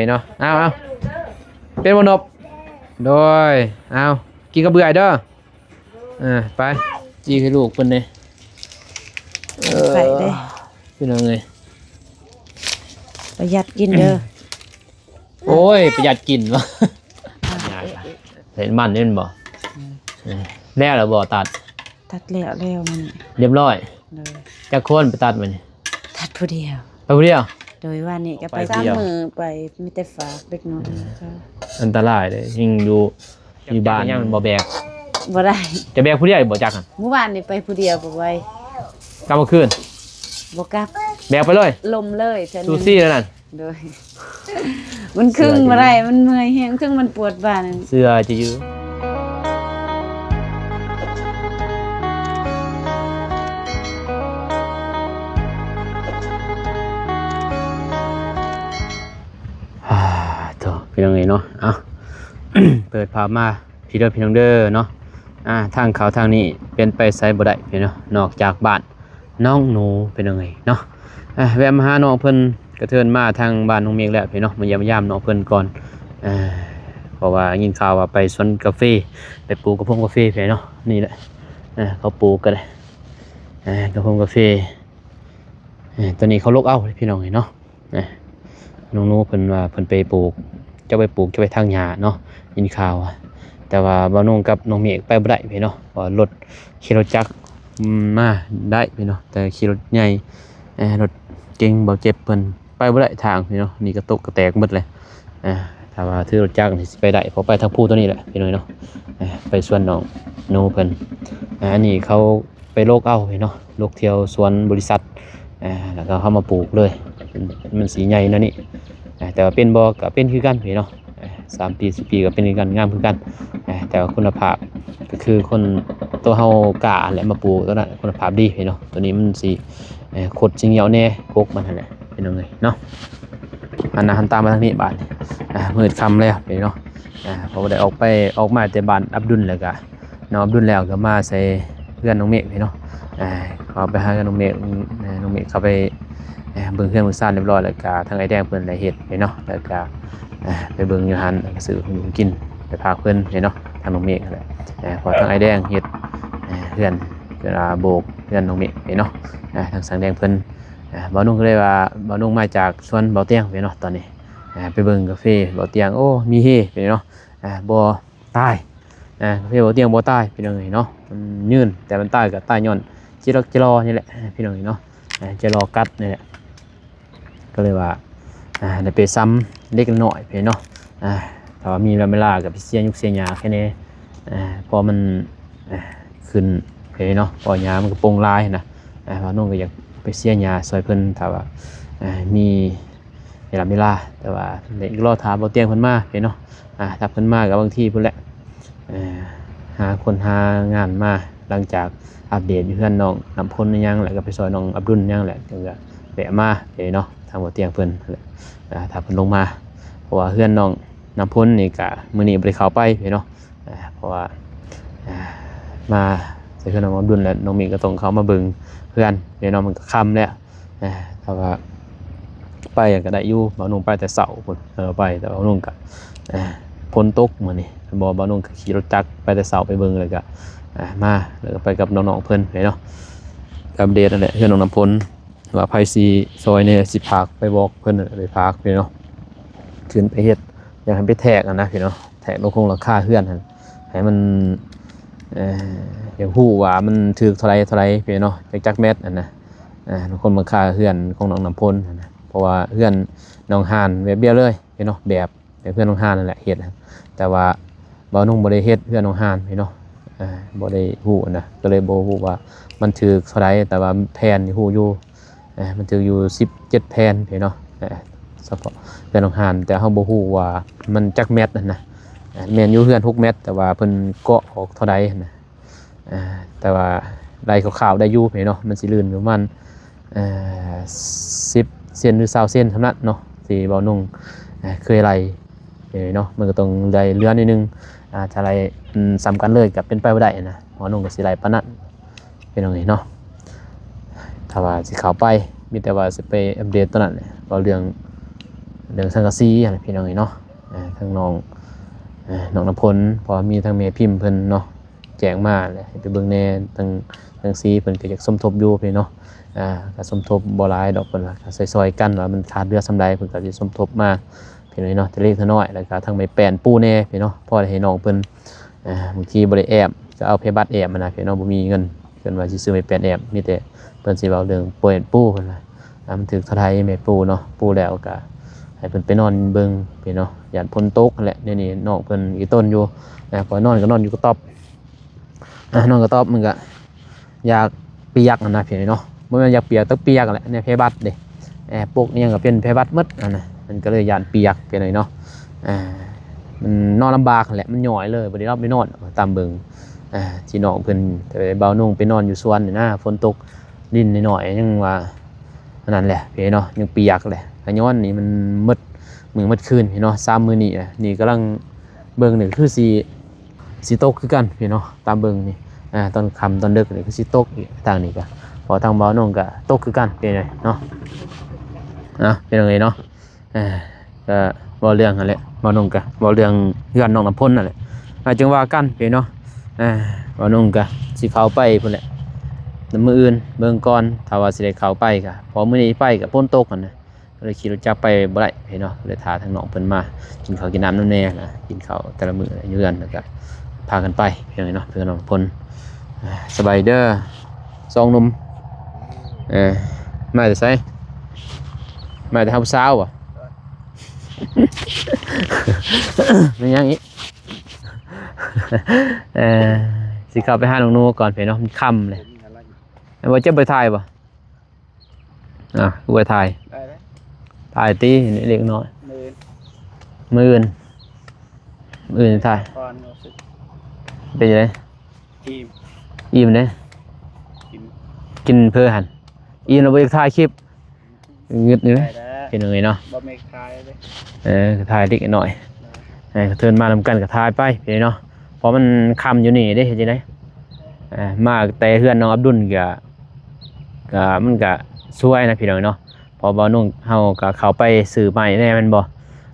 ເນາະ ເອົາ ເອົາ ເປັນບໍ່ນົບ ໂດຍ ເອົາ ກິນກັບເບື່ອຍເດີ ອ່າ ໄປ ຈີ່ໃຫ້ລູກເພິ່ນເດ້ ເອີ ໄປເດ້ ພີ່ນ້ອງເອີຍ ປະຢັດກິນເດີ ໂອ້ຍ ປະຢັດກິນວະ ອ່າ ເຫັນມັນນີ້ແມ່ນບໍ່ ອືມ ເອີ ແລ້ວລະບໍ່ຕັດ ຕັດແລ້ວ ແລ້ວມັນ ຮຽບຮ້ອຍ ໂດຍ ຈັກຄົນໄປຕັດມື້ນີ້ ຕັດຜູ້ດຽວ ໄປຜູ້ດຽວ ໂດຍ ວານນີ້ກໍໄປ ໄປຜູ້ດຽວ ສາມມື້ ໄປ ມີແຕ່ຝາກເດັກນ້ອຍ ອືມ ເຂົາ ອັນຕະລາຍເດ້ ຍິ່ງຢູ່ ຢູ່ບ້ານຍັງບໍ່ແບກ ບໍ່ໄດ້ ຈະແບກຜູ້ດຽວບໍ່ຈັກຫັ້ນ ມື້ວານນີ້ໄປຜູ້ດຽວບໍ່ໄຫວ ກັບມື້ຄືນ ບໍ່ກັບ ແບກໄປເລີຍ ລົ້ມເລີຍເທື່ອໜຶ່ງ ຊູຊີແລ້ວນັ້ນ ໂດຍ ມັນຄຶ່ງບໍ່ໄດ້ ມັນເມື່ອຍແຮງ ເຖິງມັນປວດບ່ານັ້ນ ເຊື່ອຈະຢູ່ ອາ ໂທ້ ພີ່ນ້ອງເອີຍເນາະ ເອົາ ເປີດພາບມາ ພີ່ເດີ ພີ່ນ້ອງເດີເນາະ ອ່າ ທາງເຂົ້າທາງນີ້ເປັນໄປໃສບໍ່ໄດ້ພີ່ເນາະ ນອກຈາກບ້ານນ້ອງໜູພີ່ນ້ອງເອີຍເນາະ ອ່າ ແວະມາຫານ້ອງເພິ່ນ ກະເທີນມາທາງບ້ານນ້ອງເມກແລ້ວພີ່ເນາະ ມາຢ້ຽມມາຢາມນ້ອງເພິ່ນກ່ອນ ເພາະວ່າຍິນຂ່າວວ່າໄປສວນກາເຟ ໄປປູກກະພົງກາເຟພີ່ນ້ອງ ນີ້ແຫຼະ ເຂົາປູກກະໄດ້ ກະພົງກາເຟ ເອີ ຕອນນີ້ເຂົາລົກເອົາພີ່ນ້ອງເອີຍເນາະ ນະ ນ້ອງໜູເພິ່ນວ່າເພິ່ນໄປປູກ ຈະໄປປູກ ຈະໄປຖາງຫຍ້າເນາະ ຍິນຂ່າວ ແຕ່ວ່າບ່າວນົງກັບນ້ອງເມກໄປບໍ່ໄດ້ພີ່ນ້ອງ ເພາະວ່າລົດ ຂີ່ລົດຈັກ ອືມ ມາໄດ້ພີ່ນ້ອງ ແຕ່ຂີ່ລົດໃຫຍ່ ເອີ ລົດເກັງບ່າວເຈັບເພິ່ນໄປບໍ່ໄດ້ທາງພີ່ນ້ອງ ນີ້ກະຕົກກະແຕກໝົດເລີຍ ເອີ ຖ້າວ່າຖືລົດຈັກນີ້ຊິໄປໄດ້ ເພາະໄປທາງພູຕົວນີ້ແຫຼະພີ່ນ້ອງເນາະ ເອີ ໄປສວນນ້ອງໜູເພິ່ນ ເອີ ອັນນີ້ເຂົາ ໄປໂລກເອົາເນາະ ໂລກທ່ຽວສວນບໍລິສັດ ແລ້ວກໍເຮົາມາປູກເລີຍ ມັນຊິໃຫຍ່ແນວນີ້ ແຕ່ວ່າເປັນບໍ່ກໍເປັນຄືກັນເນາະ ສາມປີ ສີ່ປີກໍເປັນຄືກັນ ງາມຄືກັນ ແຕ່ວ່າຄຸນນະພາບກໍຄືຄົນ ໂຕເຮົາກ້າຫັ້ນແຫຼະມາປູກ ໂຕນັ້ນຄຸນນະພາບດີເນາະ ໂຕນີ້ມັນຊິຄົດຊິຫງຽວແດ່ ກົກມັນຫັ້ນແຫຼະ ພີ່ນ້ອງເອີຍເນາະ ຫັນໜ້າຫັນຕາມາທາງນີ້ບາດນີ້ ມືດຄ່ຳແລ້ວເນາະ ເພາະວ່າໄດ້ອອກໄປ ອອກມາແຕ່ບ້ານອັບດຸນ ແລ້ວກະ ນ້ອງອັບດຸນແລ້ວກໍມາໃສ່ເຮືອນນ້ອງເມກເນາະ ເຂົ້າໄປຫາເຮືອນນ້ອງເມກ ນ້ອງເມກເຂົ້າໄປເບິ່ງເຮືອນເບິ່ງຊານຮຽບຮ້ອຍ ແລ້ວກະທາງອ້າຍແດງເພິ່ນໄດ້ເຮັດເນາະ ແລ້ວກະໄປເບິ່ງຢູ່ຫັ້ນ ແລ້ວກະຊື້ຂອງຢູ່ຂອງກິນໄປຝາກເພິ່ນເນາະ ທາງນ້ອງເມກຫັ້ນແຫຼະ ເພາະທາງອ້າຍແດງເຮັດເຮືອນ ເວລາໂບກເຮືອນນ້ອງເມກເນາະ ທາງຊ່າງແດງເພິ່ນ ບ່າວນຸ່ງກໍເລີຍວ່າ ບ່າວນຸ່ງມາຈາກສວນບ່າວຕຽງເນາະ ຕອນນີ້ໄປເບິ່ງກາເຟບ່າວຕຽງ ໂອ້ ມີເຮເນາະ ບໍ່ ຕາຍ ອາ ກາເຟບໍ່ຕຽງບໍ່ຕາຍ ພີ່ນ້ອງເອີຍເນາະ ມັນຍືນ ແຕ່ມັນຕາຍກໍຕາຍຍ້ອນຈິລັກຈິລໍນີ້ແຫຼະ ພີ່ນ້ອງເອີຍເນາະ ອາ ຈິລໍກັດນີ້ແຫຼະ ກໍເລີຍວ່າ ອາ ໄດ້ໄປຊຳເລັກນ້ອຍ ພີ່ນ້ອງເນາະ ອາ ຖ້າວ່າມີເວລາກໍໄປເສຍຫຍ້າເສຍຫຍ້າແຄ່ແດ່ ອາ ເພາະມັນ ອາ ຂຶ້ນ ພີ່ນ້ອງເນາະ ເພາະຫຍ້າມັນກໍປົ່ງຫຼາຍນະ ອາ ບ່າວນຸ່ງກໍຢາກໄປເສຍຫຍ້າຊ່ອຍເພິ່ນ ຖ້າວ່າ ອາ ມີ ເວລາເວລາ ແຕ່ວ່າເລາະຖ້າບ່າວຕຽງເພິ່ນມາເນາະ ອາ ຖ້າເພິ່ນມາກໍບາງທີພຸ້ນແຫຼະ ເອີ ຫາຄົນຫາງານມາ ຫຼັງຈາກອັບເດດຢູ່ເຮືອນນ້ອງນ້ຳພົນອີ່ຫຍັງ ແລ້ວກໍໄປຊ່ອຍນ້ອງອັບດຸນຫຍັງແຫຼະ ກໍແວະມາເນາະ ທາງບ່າວຕຽງເພິ່ນ ອາ ຖ້າເພິ່ນລົງມາ ເພາະວ່າເຮືອນນ້ອງນ້ຳພົນນີ້ກໍມື້ນີ້ບໍ່ໄດ້ເຂົ້າໄປເນາະ ເພາະວ່າ ອາ ມາໃສ່ເຮືອນນ້ອງອັບດຸນ ແລ້ວນ້ອງເມກກໍຕ້ອງເຂົ້າມາເບິ່ງເຮືອນເນາະ ມັນກໍຄ່ຳແລ້ວ ເອີ ຖ້າວ່າໄປກໍໄດ້ຢູ່ ບ່າວນຸ່ງໄປແຕ່ເຊົ້າພຸ້ນ ເອີ ໄປ ແຕ່ບ່າວນຸ່ງກໍ ເອີ ຝົນຕົກມື້ນີ້ ບໍ່ ບ່າວນຸ່ງກໍຂີ່ລົດຈັກໄປແຕ່ເຊົ້າໄປເບິ່ງ ແລ້ວກໍ ເອີ ມາ ແລ້ວກໍໄປກັບນ້ອງໆເພິ່ນເນາະ ອັບເດດນັ້ນແຫຼະ ເຮືອນນ້ອງນ້ຳພົນ ວ່າໃຜຊິຊ່ອຍແດ່ ຊິຝາກໄປບອກເພິ່ນ ໄປຝາກເນາະ ຂຶ້ນໄປເຮັດ ຢາກໃຫ້ໄປແທກຫັ້ນນະ ພີ່ນ້ອງ ແທກລົງໂຄງຫຼັງຄາເຮືອນຫັ້ນ ໃຫ້ມັນ ເອີ ຢາກຮູ້ວ່າມັນຖືກເທົ່າໃດເທົ່າໃດ ພີ່ນ້ອງ ຈັກ ຈັກແມັດຫັ້ນນະ ເອີ ໂຄງຫຼັງຄາເຮືອນຂອງນ້ອງນ້ຳພົນຫັ້ນນະ ເພາະວ່າເຮືອນນ້ອງຮ່ານແບບດຽວເລີຍ ພີ່ນ້ອງ ແບບ ແບບເຮືອນນ້ອງຮ່ານນັ້ນແຫຼະເຮັດ ແຕ່ວ່າບ່າວນຸ່ງບໍ່ໄດ້ເຮັດເຮືອນນ້ອງຮ່ານ ພີ່ນ້ອງ ເອີ ບໍ່ໄດ້ຮູ້ນະ ກໍເລີຍບໍ່ຮູ້ວ່າມັນຖືກເທົ່າໃດ ແຕ່ວ່າແຜ່ນນີ້ຮູ້ຢູ່ ເອີ ມັນຖືກຢູ່ສິບເຈັດແຜ່ນ ພີ່ນ້ອງ ເອີ ສະເພາະເຮືອນນ້ອງຮ່ານ ແຕ່ເຮົາບໍ່ຮູ້ວ່າມັນຈັກແມັດຫັ້ນນະ ເອີ ແມ່ນຢູ່ເຮືອນຫົກແມັດ ແຕ່ວ່າເພິ່ນເກາະອອກເທົ່າໃດຫັ້ນນະ ເອີ ແຕ່ວ່າໄລ່ຄ່າວໆໄດ້ຢູ່ ພີ່ນ້ອງ ມັນຊິລື່ນຢູ່ປະມານ ເອີ ສິບເຊັນ ຫຼື ຊາວເຊັນສ່ຳນັ້ນເນາະ ທີ່ບ່າວນຸ່ງ ເອີ ເຄີຍໄລ່ ເອີ ເນາະ ມັນກໍຕ້ອງໄດ້ເຫຼືອໜ້ອຍໜຶ່ງ ອາ ຖ້າໄລ່ ອືມ ສ່ຳກັນເລີຍກໍເປັນໄປບໍ່ໄດ້ນະ ໝໍນຸ່ງກໍຊິໄລ່ປານນັ້ນ ພີ່ນ້ອງເອີຍເນາະ ຖ້າວ່າຊິເຂົ້າໄປ ມີແຕ່ວ່າຊິໄປອັບເດດຕອນນັ້ນແຫຼະ ເວົ້າເລື່ອງ ເລື່ອງສັງກະສີຫັ້ນແຫຼະພີ່ນ້ອງເອີຍເນາະ. ເອີ ທາງນ້ອງ ເອີ ນ້ອງນ້ຳຝົນ ເພາະວ່າມີທາງແມ່ພິມເພິ່ນເນາະ ແຈ້ງມາແຫຼະ ໃຫ້ໄປເບິ່ງແດ່. ທາງ ທາງສີເພິ່ນກໍຢາກສົມທົບຢູ່ພີ່ນ້ອງເນາະ. ອ່າ ກໍສົມທົບບໍ່ຫຼາຍດອກ ເພິ່ນວ່າກໍຊ່ອຍໆກັນ ວ່າມັນຂາດເຫຼືອສ່ຳໃດ ເພິ່ນກໍຊິສົມທົບມາພີ່ນ້ອງເນາະ ແຕ່ເລັກແຕ່ນ້ອຍ. ແລ້ວກໍທາງໄມ້ແປ້ນປູແນ່ພີ່ນ້ອງເນາະ ພໍໄດ້ໃຫ້ນ້ອງເພິ່ນ ອ່າ ບາງທີບໍ່ໄດ້ແອ້ມ ກໍເອົາແພບັດແອ້ມຫັ້ນນະພີ່ນ້ອງເນາະ ບໍ່ມີເງິນ. ເພິ່ນວ່າຊິຊື້ໄມ້ແປ້ນແອ້ມ ມີແຕ່ເພິ່ນຊິເວົ້າເລື່ອງແປ້ນປູ ເພິ່ນວ່າ ອ່າ ມັນຖືກເທົ່າໃດແມ່ປູເນາະ. ປູແລ້ວກໍໃຫ້ເພິ່ນໄປນອນເບິ່ງພີ່ນ້ອງເນາະ ຢ້ານຝົນຕົກຫັ້ນແຫຼະ. ດຽວນີ້ນ້ອງເພິ່ນອີ່ຕົນຢູ່ ອ່າ ເພາະນອນກໍນອນຢູ່ກະຕ໊ອບ ອ່າ ນອນກະຕ໊ອບມັນກໍຢາກປຽກຫັ້ນນະພີ່ນ້ອງເນາະ. ບໍ່ແມ່ນຢາກປຽກ ແຕ່ປຽກຫັ້ນແຫຼະ ໃນແພບັດເດ້ ແອປົກອີ່ຫຍັງກໍເປັນແພບັດໝົດຫັ້ນນະ. ມັນກໍເລີຍຢ້ານປຽກພີ່ນ້ອງເນາະ. ອ່າ ມັນນອນລຳບາກຫັ້ນແຫຼະ ມັນຫຍ້ອຍເລີຍ ບໍ່ໄດ້ຫຼັບໄດ້ນອນຕາມເບິ່ງ. ອ່າ ທີ່ນ້ອງເພິ່ນ ແຕ່ບ່າວນົງໄປນອນຢູ່ສວນນີ້ນະ ຝົນຕົກ ດິນໜ້ອຍໆ ຍັງວ່າອັນນັ້ນແຫຼະພີ່ນ້ອງເນາະ ຍັງປຽກແຫຼະ. ກະຍ້ອນນີ້ມັນໝົດມື້ໝົດຄືນພີ່ນ້ອງເນາະ ສາມມື້ນີ້. ນີ້ກຳລັງເບິ່ງນີ້ຄືຊິ ຊິຕົກຄືກັນພີ່ນ້ອງເນາະ ຕາມເບິ່ງນີ້. ອ່າ ຕອນຄ່ຳຕອນເດິກນີ້ຄືຊິຕົກອີກ ທາງນີ້ກະ ເພາະທາງບ່າວນົງກະຕົກຄືກັນພີ່ນ້ອງເນາະ. ອ່າ ພີ່ນ້ອງເອີຍເນາະ ເອີ ກະເວົ້າເລື່ອງຫັ້ນແຫຼະ ບ່າວນົງກະເວົ້າເລື່ອງເຮືອນນ້ອງນ້ຳຝົນຫັ້ນແຫຼະ. ອ່າ ຈຶ່ງວ່າກັນພີ່ນ້ອງເນາະ. ອ່າ ບ່າວນົງກະຊິເຂົ້າໄປພຸ້ນແຫຼະ ມື້ອື່ນເບິ່ງກ່ອນ ຖ້າວ່າຊິໄດ້ເຂົ້າໄປກະ ເພາະມື້ນີ້ໄປກະຝົນຕົກຫັ້ນນະ ກໍເລີຍຂີ່ລົດຈັກໄປບໍ່ໄດ້ພີ່ນ້ອງເນາະ ກໍເລີຍຖ້າທາງນ້ອງເພິ່ນມາກິນເຂົ້າກິນນ້ຳນຳແດ່ນະ. ກິນເຂົ້າແຕ່ລະມື້ຢູ່ເຮືອນ ແລ້ວກໍພາກັນໄປພີ່ນ້ອງເນາະ ເພື່ອນ້ອງພົນ. ອ່າ ສະບາຍດີເດີ ສອງໜຸ່ມ. ເອີ ມາແຕ່ໃສ? ມາແຕ່ຫາຜູ້ສາວບໍ? ແມ່ນຫຍັງອີກ? ເອີ ຊິເຂົ້າໄປຫານ້ອງໜູກ່ອນພີ່ນ້ອງເນາະ ມັນຄ່ຳແລ້ວ. ບໍ່ ເຈົ້າບໍ່ໄດ້ຖ່າຍບໍ? ອ່າ ຄືບໍ່ໄດ້ຖ່າຍ? ໄດ້ເດ້ ຖ່າຍຕິ ເລັກນ້ອຍ. ມື້ອື່ນ ມື້ອື່ນ ມື້ອື່ນຖ່າຍ ກ່ອນຮູ້ສຶກ ເປັນຈັ່ງໃດ? ອີ່ມ ອີ່ມເດ້ ອີ່ມ ກິນເພີຫັ້ນ ອີ່ມແລ້ວບໍ່ຢາກຖ່າຍຄລິບ ງຶດຢູ່ເດ້ ໄດ້ແລ້ວ ພີ່ນ້ອງເອີຍເນາະ. ບໍ່ແມ່ນຖ່າຍເດ້ ເອີ ຖ່າຍເລັກນ້ອຍ ເອີ ເຊີນມານຳກັນກໍຖ່າຍໄປພີ່ນ້ອງເນາະ ເພາະມັນຄ່ຳຢູ່ນີ້ເດ້ ເຮັດຈັ່ງໃດ? ເອີ ມາແຕ່ເຮືອນນ້ອງອັບດຸນກໍ ກໍມັນກໍສວຍນະພີ່ນ້ອງເນາະ ເພາະບ່າວນົງເຮົາກໍເຂົ້າໄປຊື້ໄມ້ແດ່ແມ່ນບໍ່?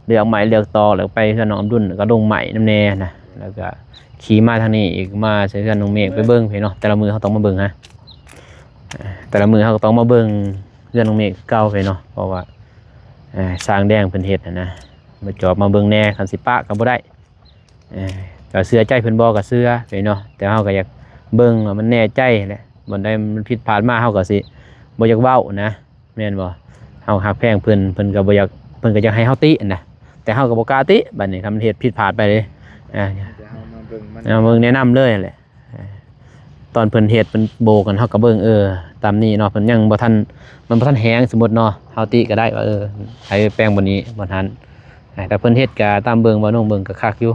ເລືອກໄມ້ເລືອກຕອກ ແລ້ວໄປເຮືອນນ້ອງອັບດຸນກໍລົງໄມ້ນຳແດ່ນະ ແລ້ວກໍຂີ່ມາທາງນີ້ອີກ ມາໃສ່ເຮືອນນ້ອງເມກໄປເບິ່ງພີ່ນ້ອງເນາະ. ແຕ່ລະມື້ເຮົາຕ້ອງມາເບິ່ງນະ ເອີ ແຕ່ລະມື້ເຮົາກໍຕ້ອງມາເບິ່ງເຮືອນນ້ອງເມກຄືເກົ່າພີ່ນ້ອງເນາະ ເພາະວ່າ ເອີ ຊ່າງແດງເພິ່ນເຮັດຫັ້ນນະ ມາຈອບມາເບິ່ງແດ່ ຄັນຊິປະກໍບໍ່ໄດ້. ເອີ ກໍເຊື່ອໃຈເພິ່ນບໍ່ກໍເຊື່ອເນາະ ແຕ່ເຮົາກໍຢາກເບິ່ງວ່າມັນແນ່ໃຈແຫຼະ ບ່ອນໃດມັນຜິດພາດມາ ເຮົາກໍຊິບໍ່ຢາກເວົ້ານະ ແມ່ນບໍ່? ເຮົາຮັກແພງເພິ່ນ ເພິ່ນກໍບໍ່ຢາກ ເພິ່ນກໍຢາກໃຫ້ເຮົາຕິນະ ແຕ່ເຮົາກໍບໍ່ກ້າຕິ. ບັດນີ້ຄັນມັນເຮັດຜິດພາດໄປເດ້ ເອີ ເຮົາມາເບິ່ງມັນ ເຮົາເບິ່ງແນະນຳເລີຍຫັ້ນແຫຼະ. ເອີ ຕອນເພິ່ນເຮັດເພິ່ນໂບກຫັ້ນ ເຮົາກໍເບິ່ງ ເອີ ຕາມນີ້ເນາະ ເພິ່ນຍັງບໍ່ທັນ ມັນບໍ່ທັນແຫ້ງ ສົມມຸດເນາະ ເຮົາຕິກໍໄດ້ວ່າ ເອີ ໃຫ້ແປງບ່ອນນີ້ບ່ອນຫັ້ນ. ອ່າ ຖ້າເພິ່ນເຮັດກະຕາມເບິ່ງ ບ່າວນົງເບິ່ງກະຄັກຢູ່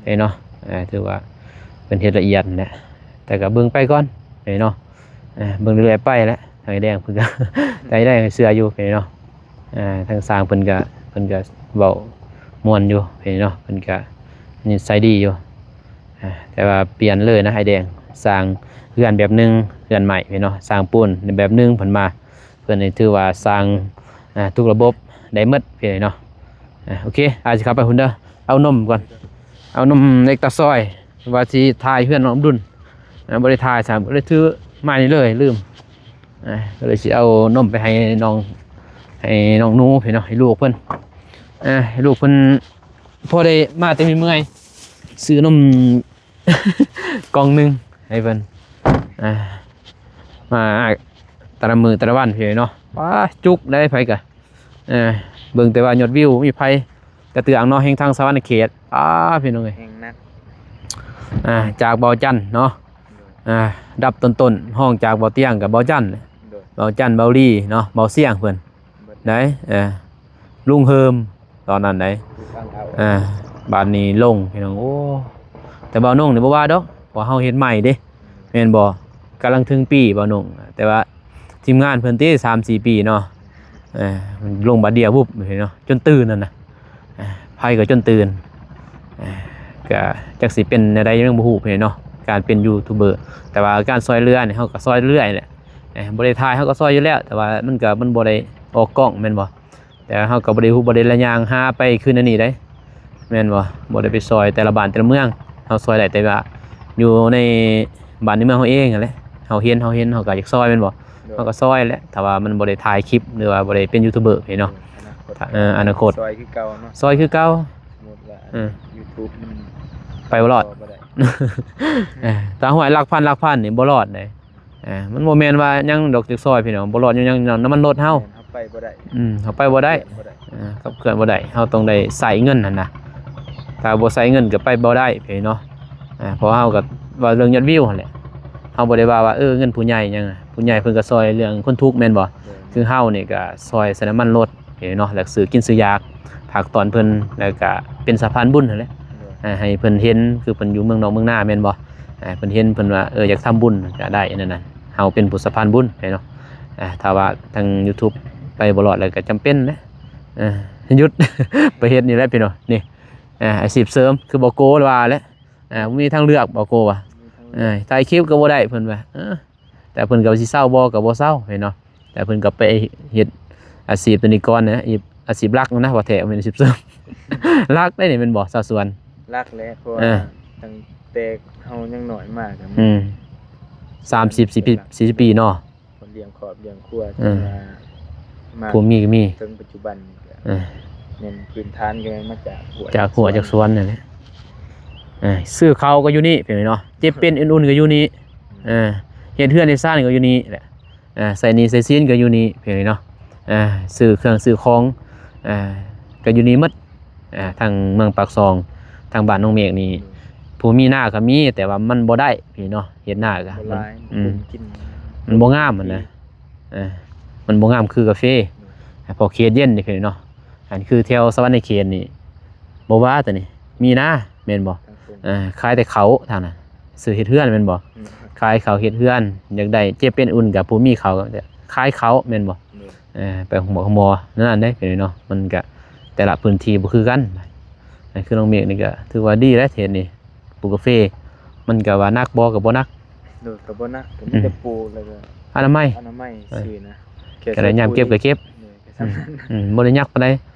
ເດ້ເນາະ. ອ່າ ຖືວ່າເພິ່ນເຮັດລະອຽດແຫຼະ ແຕ່ກະເບິ່ງໄປກ່ອນເດ້ເນາະ. ອ່າ ເບິ່ງເລື້ອຍໆໄປແຫຼະ ທາງອ້າຍແດງເພິ່ນກະ ທາງອ້າຍແດງເຊື່ອຢູ່ເດ້ເນາະ. ອ່າ ທາງຊ່າງເພິ່ນກະ ເພິ່ນກະເວົ້າມ່ວນຢູ່ເດ້ເນາະ ເພິ່ນກະນິໄສດີຢູ່. ອ່າ ແຕ່ວ່າປ່ຽນເລີຍນະອ້າຍແດງ ສ້າງເຮືອນແບບໜຶ່ງ ເຮືອນໄມ້ເດ້ເນາະ ສ້າງປູນແບບໜຶ່ງ ເພິ່ນວ່າ ເພິ່ນນີ້ຖືວ່າສ້າງ ອ່າ ທຸກລະບົບໄດ້ໝົດພີ່ນ້ອງເນາະ. ອ່າ ໂອເຄ ອ້າຍຊິເຂົ້າໄປພຸ້ນເດີ ເອົານົມກ່ອນ ເອົານົມເລັກຕາຊອຍ ວ່າຊິຖ່າຍເຮືອນນ້ອງອັບດຸນ ອ່າ ບໍ່ໄດ້ຖ່າຍຊ້ຳ ກໍເລີຍຖືໄມ້ນີ້ເລີຍ ລືມ ອ່າ ກໍເລີຍຊິເອົານົມໄປໃຫ້ນ້ອງ ໃຫ້ນ້ອງໜູພີ່ນ້ອງເນາະ ໃຫ້ລູກເພິ່ນ ອ່າ ໃຫ້ລູກເພິ່ນ ພໍໄດ້ມາແຕ່ເມື່ອຍໆ ຊື້ນົມ ກ່ອງໜຶ່ງໃຫ້ເພິ່ນ ອ່າ ມາແຕ່ລະມື້ແຕ່ລະວັນພີ່ນ້ອງເນາະ. ປ້າ ຈຸກໄດ໋ ໃຜກະ ເອີ ເບິ່ງແຕ່ວ່າຍອດວິວ ມີໃຜກະເຕືອງເນາະ ແຮ່ງທາງສະຫວັນນະເຂດ ອ້າ ພີ່ນ້ອງເອີຍ ແຮ່ງໜັກ ອ່າ ຈາກເບົາຈັນເນາະ ອ່າ ອັນດັບຕົ້ນໆ ຮອງຈາກເບົາຕຽງກັບເບົາຈັນ ໂດຍ ເບົາຈັນ ເບົາລີເນາະ ເບົາຊຽງເພິ່ນ ເບິດ ໄດ໋ ເອີ ລຸງເຮີມ ຕອນນັ້ນໄດ໋ ອ່າ ບາດນີ້ລົງພີ່ນ້ອງ ໂອ້ ແຕ່ບ່າວນົງນີ້ບໍ່ວ່າດອກ ເພາະເຮົາເຮັດໃໝ່ເດ້ ແມ່ນບໍ່? ກຳລັງເຖິງປີບ່າວນົງ ແຕ່ວ່າທີມງານເພິ່ນຕິ ສາມສີ່ປີເນາະ ເອີ ລົງບາດດຽວວຸບເນາະ ຈົນຕື່ນຫັ້ນນະ ໃຜກໍຈົນຕື່ນ ກະຈັກຊິເປັນແນວໃດຍັງບໍ່ຮູ້ພີ່ນ້ອງເນາະ ການເປັນຢູທູບເບີ ແຕ່ວ່າການຊ່ອຍເຫຼືອນີ້ເຮົາກໍຊ່ອຍເລື້ອຍແຫຼະ ບໍ່ໄດ້ຖ່າຍເຮົາກໍຊ່ອຍຢູ່ແລ້ວ ແຕ່ວ່າມັນກໍ ມັນບໍ່ໄດ້ອອກກ້ອງແມ່ນບໍ່? ແຕ່ເຮົາກໍບໍ່ໄດ້ຮູ້ ບໍ່ໄດ້ລະຍ່າງຫາໄປຄືແນວນີ້ເດ້ ແມ່ນບໍ່? ບໍ່ໄດ້ໄປຊ່ອຍແຕ່ລະບ້ານແຕ່ລະເມືອງ. ເຮົາຊ່ອຍໄດ້ແຕ່ວ່າຢູ່ໃນບ້ານໃນເມືອງເຮົາເອງຫັ້ນແຫຼະ. ເຮົາເຫັນ ເຮົາເຫັນ ເຮົາກໍຢາກຊ່ອຍແມ່ນບໍ່? ໂດຍ ເຮົາກໍຊ່ອຍແຫຼະ ຖ້າວ່າມັນບໍ່ໄດ້ຖ່າຍຄລິບ ຫຼືວ່າບໍ່ໄດ້ເປັນຢູທູບເບີ ເຫັນເນາະ. ໂດຍ ອະນາຄົດ ເອີ ອະນາຄົດ ຊ່ອຍຄືເກົ່າເນາະ ຊ່ອຍຄືເກົ່າ. ສົມມຸດວ່າ ເອີ ຢູທູບມັນ ໄປບໍ່ລອດ ບໍ່ໄດ້ ເອີ ຖ້າຫ້ວຍຫຼັກພັນ ຫຼັກພັນນີ້ບໍ່ລອດເດ້. ອ່າ ມັນບໍ່ແມ່ນວ່າຫຍັງດອກ ຈັກຊອຍພີ່ນ້ອງ ບໍ່ລອດຫຍັງ ນ້ຳມັນລົດເຮົາ ແມ່ນ ເຮົາໄປບໍ່ໄດ້ ອືມ ເຮົາໄປບໍ່ໄດ້ ເຄື່ອນບໍ່ໄດ້ ອ່າ ຂັບເຄື່ອນບໍ່ໄດ້ ເຮົາຕ້ອງໄດ້ໃຊ້ເງິນຫັ້ນນະ ຖ້າບໍ່ໃຊ້ເງິນກໍໄປບໍ່ໄດ້ພີ່ນ້ອງເນາະ. ອ່າ ເພາະເຮົາກໍເວົ້າເລື່ອງຍອດວິວຫັ້ນແຫຼະ ເຮົາບໍ່ໄດ້ວ່າ ວ່າ ເອີ ເງິນຜູ້ໃຫຍ່ຫຍັງ ຜູ້ໃຫຍ່ເພິ່ນກໍຊ່ອຍເລື່ອງຄົນທຸກແມ່ນບໍ່? ໂດຍ ຄືເຮົານີ້ກໍຊ່ອຍໃສ່ນ້ຳມັນລົດ ເຫັນເນາະ ແລ້ວຊື້ກິນຊື້ຢາກ ຝາກຕ້ອນເພິ່ນ ແລ້ວກະເປັນສະພານບຸນຫັ້ນແຫຼະ ໂດຍ ອ່າ ໃຫ້ເພິ່ນເຫັນ ຄືເພິ່ນຢູ່ເມືອງນອກເມືອງນາແມ່ນບໍ່? ອ່າ ເພິ່ນເຫັນ ເພິ່ນວ່າ ເອີ ຢາກທຳບຸນກະໄດ້ ອັນນັ້ນນະ ເຮົາເປັນຜູ້ສະພານບຸນເນາະ. ອ່າ ຖ້າວ່າທາງຢູທູບໄປບໍ່ລອດ ແລ້ວກະຈຳເປັນແຫຼະ ອ່າ ຢຸດ ໄປເຮັດນີ້ແຫຼະພີ່ນ້ອງ. ນີ້ ອ່າ ອາຊີບເສີມ ຄືບໍ່ໂກວ່າແຫຼະ ອ່າ ບໍ່ມີທາງເລືອກ ບໍ່ໂກວ່າ ເອີ ຖ່າຍຄລິບກໍບໍ່ໄດ້ ເພິ່ນວ່າ ເອີ ແຕ່ເພິ່ນກໍຊິເຊົາບໍ່ ກໍບໍ່ເຊົາ ເຫັນເນາະ. ແຕ່ເພິ່ນກໍໄປເຮັດອາຊີບຕົວນີ້ກ່ອນນະ ອາຊີບ ອາຊີບຫຼັກນະ ວ່າແທ້ ບໍ່ແມ່ນອາຊີບເສີມ ຫຼັກໄດ໋ນີ້ແມ່ນບໍ່ ຊາວສວນ? ຫຼັກແຫຼະ ເພາະວ່າ ເອີ ຕັ້ງແຕ່ເຮົາຍັງນ້ອຍມາກໍ ອືມ ສາມສິບ ສີ່ສິບປີເນາະ ຄົນລ້ຽງຄອບລ້ຽງຄົວ ເອີ ຈົນວ່າ ມາ ຜູ້ມີກໍມີ ເຖິງປັດຈຸບັນນີ້ກໍ ເອີ ແມ່ນພື້ນຖານກໍແມ່ນມາຈາກຫົວ ຈາກຫົວຈາກສວນນັ້ນແຫຼະ. ເອີ ຊື້ເຂົ້າກໍຢູ່ນີ້ ເປັນເນາະ ເຈັບເປັນອຸ່ນໆກໍຢູ່ນີ້ ເອີ ເຮັດເຮືອນເຮັດຊານກໍຢູ່ນີ້ແຫຼະ ອ່າ ໃຊ້ໜີ້ໃຊ້ສິນກໍຢູ່ນີ້ ພີ່ນ້ອງເນາະ. ອ່າ ຊື້ເຄື່ອງຊື້ຂອງ ອ່າ ກໍຢູ່ນີ້ໝົດ. ອ່າ ທາງເມືອງປາກຊ່ອງ ທາງບ້ານນ້ອງເມກນີ້ ອືມ ຜູ້ມີນາກໍມີ ແຕ່ວ່າມັນບໍ່ໄດ້ ພີ່ນ້ອງເນາະ ເຮັດນາກໍ ບໍ່ຫຼາຍ ມັນ ອືມ ມັນບໍ່ງາມຫັ້ນນະ ເອີ ມັນບໍ່ງາມຄືກາເຟ ອືມ ເພາະເຂດເຢັນນີ້ ພີ່ນ້ອງເນາະ. ອັນຄືແຖວສະຫວັນນະເຂດນີ້ ບໍ່ວ່າຕົວນີ້ ມີນາແມ່ນບໍ່? ເອີ ຂາຍແຕ່ເຂົ້າທາງນັ້ນ ຊື້ເຮັດເຮືອນແມ່ນບໍ່? ອືມ ຂາຍເຂົ້າເຮັດເຮືອນ ຢາກໄດ້ເຈັບເປັນອຸ່ນກັບຜູ້ມີເຂົ້າ ຂາຍເຂົ້າແມ່ນບໍ່? ອືມ ເອີ ໄປໂຮງໝໍ ໂຮງໝໍນັ້ນເດ້ ພີ່ນ້ອງເນາະ. ມັນກະແຕ່ລະພື້ນທີ່ບໍ່ຄືກັນ. ອັນຄືນ້ອງເມກນີ້ກະຖືວ່າດີແຫຼະ ເຂດນີ້ ປູກກາເຟ ມັນກະວ່າໜັກບໍ່ ກະບໍ່ໜັກ ໂດຍ ກະບໍ່ໜັກ ກະມີແຕ່ ອືມ ປູກ ແລ້ວກະອະນາໄມ ອະນາໄມ ເອີ ຊື່ນະ ແຄ່ ກໍໄດ້ຍາມເກັບກໍເກັບ ໂດຍ ແຄ່ສ່ຳນັ້ນ ອືມ ອືມ ບໍ່ໄດ້ຍາກປານໃດ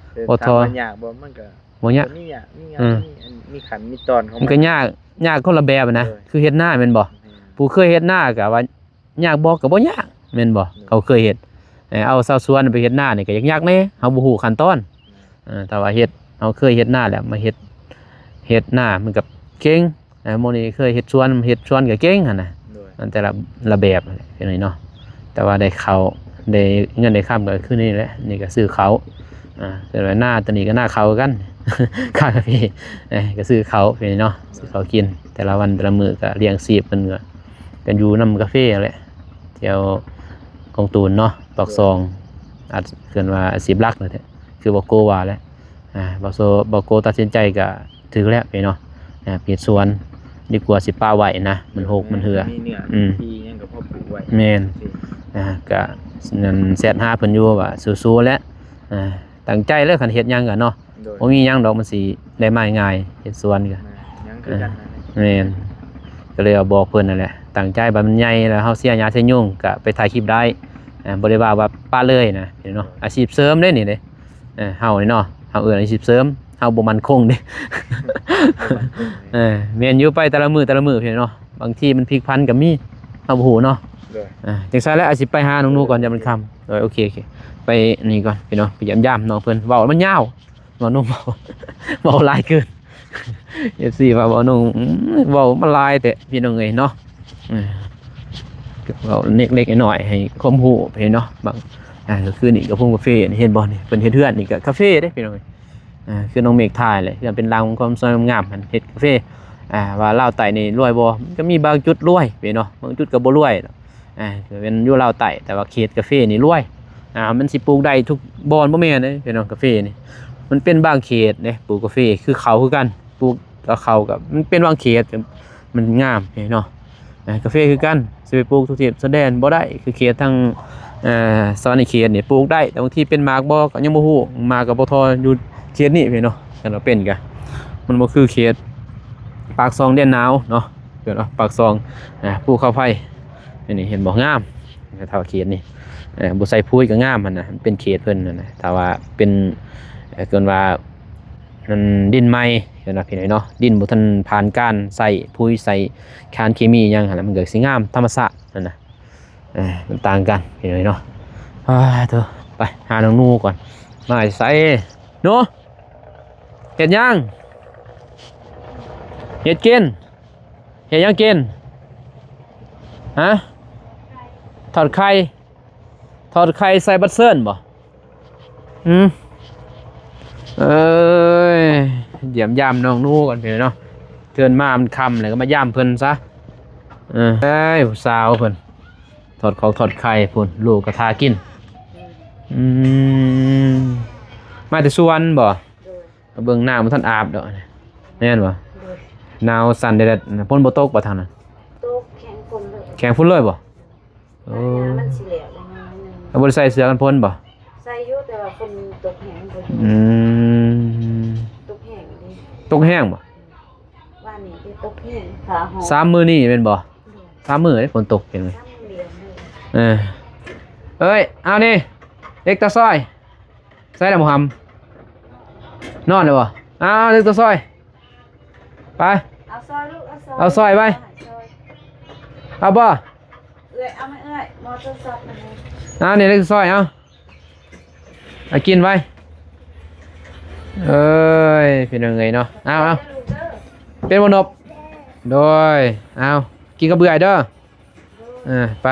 ບໍ່ທໍ່ ຖາມວ່າຍາກບໍ່ ມັນກະບໍ່ຍາກ ມີຍາກ ມີ ອືມ ມີ ມີຂັ້ນມີຕອນຂອງມັນ ມັນກໍຍາກ ຍາກຄົນລະແບບນະ ໂດຍ ຄືເຮັດນາແມ່ນບໍ່? ແມ່ນ ຜູ້ເຄີຍເຮັດນາກໍວ່າຍາກບໍ່ ກໍບໍ່ຍາກແມ່ນບໍ່? ໂດຍ ເຂົາເຄີຍເຮັດ ເອີ ເອົາຊາວສວນໄປເຮັດນານີ້ກໍຍາກໆແດ່ ເຮົາບໍ່ຮູ້ຂັ້ນຕອນ ອືມ ເອີ ຖ້າວ່າເຮັດ ເຮົາເຄີຍເຮັດນາແລ້ວ ມາເຮັດ ເຮັດນາມັນກໍເກັ່ງ ອ່າ ໝູ່ນີ້ເຄີຍເຮັດສວນ ເຮັດສວນກໍເກັ່ງຫັ້ນນະ ໂດຍ ມັນແຕ່ລະ ລະແບບຫັ້ນແຫຼະ ພີ່ນ້ອງເນາະ. ແຕ່ວ່າໄດ້ເຂົ້າ ໄດ້ເງິນໄດ້ຄຳກໍຄືນີ້ແຫຼະ ນີ້ກໍຊື້ເຂົ້າ ອ່າ ແຕ່ວ່ານາຕົວນີ້ກໍນາເຂົ້າຄືກັນ ຂາຍກາເຟ ເອີ ກໍຊື້ເຂົ້າ ພີ່ນ້ອງເນາະ ຊື້ເຂົ້າກິນ ແຕ່ລະວັນແຕ່ລະມື້ກໍລ້ຽງຊີບເພິ່ນ ກໍ ກໍຢູ່ນຳກາເຟຫັ້ນແຫຼະ ແຖວກອງຕູນເນາະ ປາກຊ່ອງ ອາດເອີ້ນວ່າອາຊີບຫຼັກນັ້ນແຫຼະ ຄືບໍ່ໂກວ່າແຫຼະ. ອ່າ ບໍ່ໂຊ ບໍ່ໂກຕັດສິນໃຈກໍຖືກແລ້ວພີ່ນ້ອງເນາະ ອ່າ ເຮັດສວນດີກວ່າຊິປະໄວ້ນະ ມັນຮົກມັນເຫື່ອ ມີເນື້ອ ອືມ ທີ່ຫຍັງກໍພໍປູກໄວ້ ແມ່ນ ອ່າ ກໍນັ້ນແຊັດຫາເພິ່ນຢູ່ວ່າສູ້ໆແຫຼະ ອ່າ ຕັ້ງໃຈເລີຍ ຄັນເຮັດຫຍັງກໍເນາະ ໂດຍ ບໍ່ມີຫຍັງດອກ ມັນຊິໄດ້ມາງ່າຍ ເຮັດສວນກໍ ແມ່ນ ຫຍັງຄືກັນນັ້ນແຫຼະ ແມ່ນ ກໍເລີຍວ່າບອກເພິ່ນນັ້ນແຫຼະ ຕັ້ງໃຈ ບັດມັນໃຫຍ່ແລ້ວ ເຮົາເສຍຫຍ້າເສຍຍຸງກໍໄປຖ່າຍຄລິບໄດ້ ອ່າ ບໍ່ໄດ້ວ່າ ວ່າປະເລີຍນະ ເຫັນເນາະ ອາຊີບເສີມເດ້ນີ້ເດ້ ເອີ ເຮົານີ້ເນາະ ເຮົາເອີ້ນອາຊີບເສີມ ເຮົາບໍ່ໝັ້ນຄົງເດ້ ເອີ ແມ່ນຢູ່ ໄປແຕ່ລະມື້ແຕ່ລະມື້ ພີ່ນ້ອງເນາະ ບາງທີມັນພິກຜັນກໍມີ ເຮົາບໍ່ຮູ້ເນາະ ໂດຍ ອ່າ ຈັ່ງຊັ້ນແຫຼະ ອາດຊິໄປຫານ້ອງໜູກ່ອນ ຢ່າມັນຄ່ຳ ໂດຍ ໂອເຄ ໂອເຄ ໄປນີ້ກ່ອນ ພີ່ນ້ອງ ໄປຢ້ຽມຢາມນ້ອງເພິ່ນ ເວົ້າມັນຍາວ ເວົ້າໜຸ່ມ ເວົ້າ ເວົ້າຫຼາຍເກີນ ເອັຟຊີ ວ່າເວົ້າໜຸ່ມ ອືມ ເວົ້າມາຫຼາຍແທ້ພີ່ນ້ອງເອີຍເນາະ ເອີ ເວົ້າເລັກໆນ້ອຍໆ ໃຫ້ຄວາມຮູ້ພີ່ນ້ອງເນາະ ບາງ ອ່າ ກໍຄືນີ້ກໍໂຮງກາເຟ ເຫັນບໍ່ນີ້ ເພິ່ນເຮັດເຮືອນນີ້ກໍກາເຟເດ້ພີ່ນ້ອງເອີຍ ອ່າ ຄືນ້ອງເມກຖ່າຍແຫຼະ ເຮືອນເປັນຫຼັງ ຄວາມສວຍງາມຫັ້ນ ເຮັດກາເຟ ອ່າ ວ່າລາວໃຕ້ນີ້ລວຍບໍ່ ມັນກໍມີບາງຈຸດລວຍພີ່ນ້ອງເນາະ ບາງຈຸດກໍບໍ່ລວຍ ອ່າ ກໍແມ່ນຢູ່ລາວໃຕ້ ແຕ່ວ່າເຂດກາເຟນີ້ລວຍ ອ່າ ມັນຊິປູກໄດ້ທຸກບ່ອນ ບໍ່ແມ່ນເດ້ພີ່ນ້ອງ ກາເຟນີ້ ມັນເປັນບາງເຂດເດ້ ປູກກາເຟ ຄືເຂົ້າຄືກັນ ປູກກັບເຂົ້າກໍມັນເປັນບາງເຂດ ມັນງາມເນາະ ອ່າ ກາເຟຄືກັນ ຊິໄປປູກທຸກທີ່ຊາຍແດນບໍ່ໄດ້ ຄືເຂດທາງ ເອີ ສະຫວັນນະເຂດນີ້ປູກໄດ້ ແຕ່ບາງທີເປັນໝາກບໍ່ກໍຍັງບໍ່ຮູ້ ໝາກກໍບໍ່ທໍ່ຢູ່ເຂດນີ້ພີ່ນ້ອງເນາະ ຄັນວ່າເປັນກໍ ມັນບໍ່ຄືເຂດປາກຊ່ອງແດນໜາວເນາະ ເອີ້ນວ່າປາກຊ່ອງ ອ່າ ພູເຂົາໄຟ ອັນນີ້ເຫັນບໍ່ ງາມ ເທົ່າເຂດນີ້ ເອີ ບໍ່ໃສ່ປຸ໋ຍກໍງາມຫັ້ນນະ ມັນເປັນເຂດເພິ່ນຫັ້ນນະ. ຖ້າວ່າເປັນ ເອີ ເອີ້ນວ່າ ນັ້ນ ດິນໃໝ່ເນາະ ພີ່ນ້ອງເນາະ ດິນບໍ່ທັນຜ່ານການໃສ່ປຸ໋ຍໃສ່ສານເຄມີຫຍັງຫັ້ນນະ ມັນກໍຊິງາມທຳມະຊາດຫັ້ນນະ. ເອີ ມັນຕ່າງກັນພີ່ນ້ອງເນາະ. ອາ ໂທ້ ໄປຫານ້ອງໜູກ່ອນ. ມາແຕ່ໃສໜູ? ເຮັດຫຍັງ? ເຮັດກິນ? ເຮັດຫຍັງກິນ? ຮະ? ທອດໄຂ່? ທອດໄຂ່ໃສ່ບັດເຊີນບໍ່? ຫືມ? ເອີຍ ຢ້ຽມຢາມນ້ອງໜູກ່ອນເດີເນາະ. ເທີນມາມັນຄ່ຳແລ້ວກໍມາຢາມເພິ່ນຊະ. ເອີ ເອີຍ ຜູ້ສາວເພິ່ນ ທອດຂອກທອດໄຂ່ພຸ້ນ ລູກກໍຖ້າກິນ. ອືມ ມາແຕ່ສວນບໍ່? ໂດຍ. ມາເບິ່ງ ນ້ຳບໍ່ທັນອາບດອກ ແມ່ນບໍ່? ໂດຍ. ໜາວສັ່ນແດດໆ ຝົນບໍ່ຕົກບໍ່ທາງນັ້ນ? ຕົກ ແຂງຝົນເລີຍ. ແຂງຝົນເລີຍບໍ່? ໂອ້ ມັນຊິແລ້ວແລ້ວໜ້ອຍໜຶ່ງ. ເຮົາບໍ່ໄດ້ໃສ່ເສື້ອກັນຝົນບໍ່? ໃສ່ຢູ່ ແຕ່ວ່າຝົນຕົກແຮງບໍ່ຢູ່. ອືມ ຕົກແຮງເດ້. ຕົກແຮງບໍ່? ວານນີ້ເດ້ຕົກແຮງ ຟ້າຮ້ອງ. ສາມມື້ນີ້ແມ່ນບໍ່? ໂດຍ. ສາມມື້ເດ້ຝົນຕົກເປັນໄງ? ສາມມື້ດຽວນີ້. ເອີ ເອີຍ ເອົານີ້ ເຫຼັກຕາຊອຍ ໃສ່ລະບໍ່ຫຳ? ນອນແລ້ວບໍ່? ເອົາ ເຫຼັກຕາຊອຍ ໄປ ເອົາຊອຍລູກ ເອົາຊອຍ ເອົາຊອຍໄປ ເອົາບໍ່? ເອື້ອຍ ເອົາມາເອື້ອຍ ບໍ່ໂທລະສັບມາໃຫ້. ເອົານີ້ເຫຼັກຕາຊອຍ ເອົາ ເອົາກິນໄປ. ເອີຍ ພີ່ນ້ອງເອີຍເນາະ ເອົາ ເອົາ ເປັນບໍ່ນົບ? ໂດຍ ເອົາ ກິນກັບເບື່ອຍເດີ. ເອີ ໄປ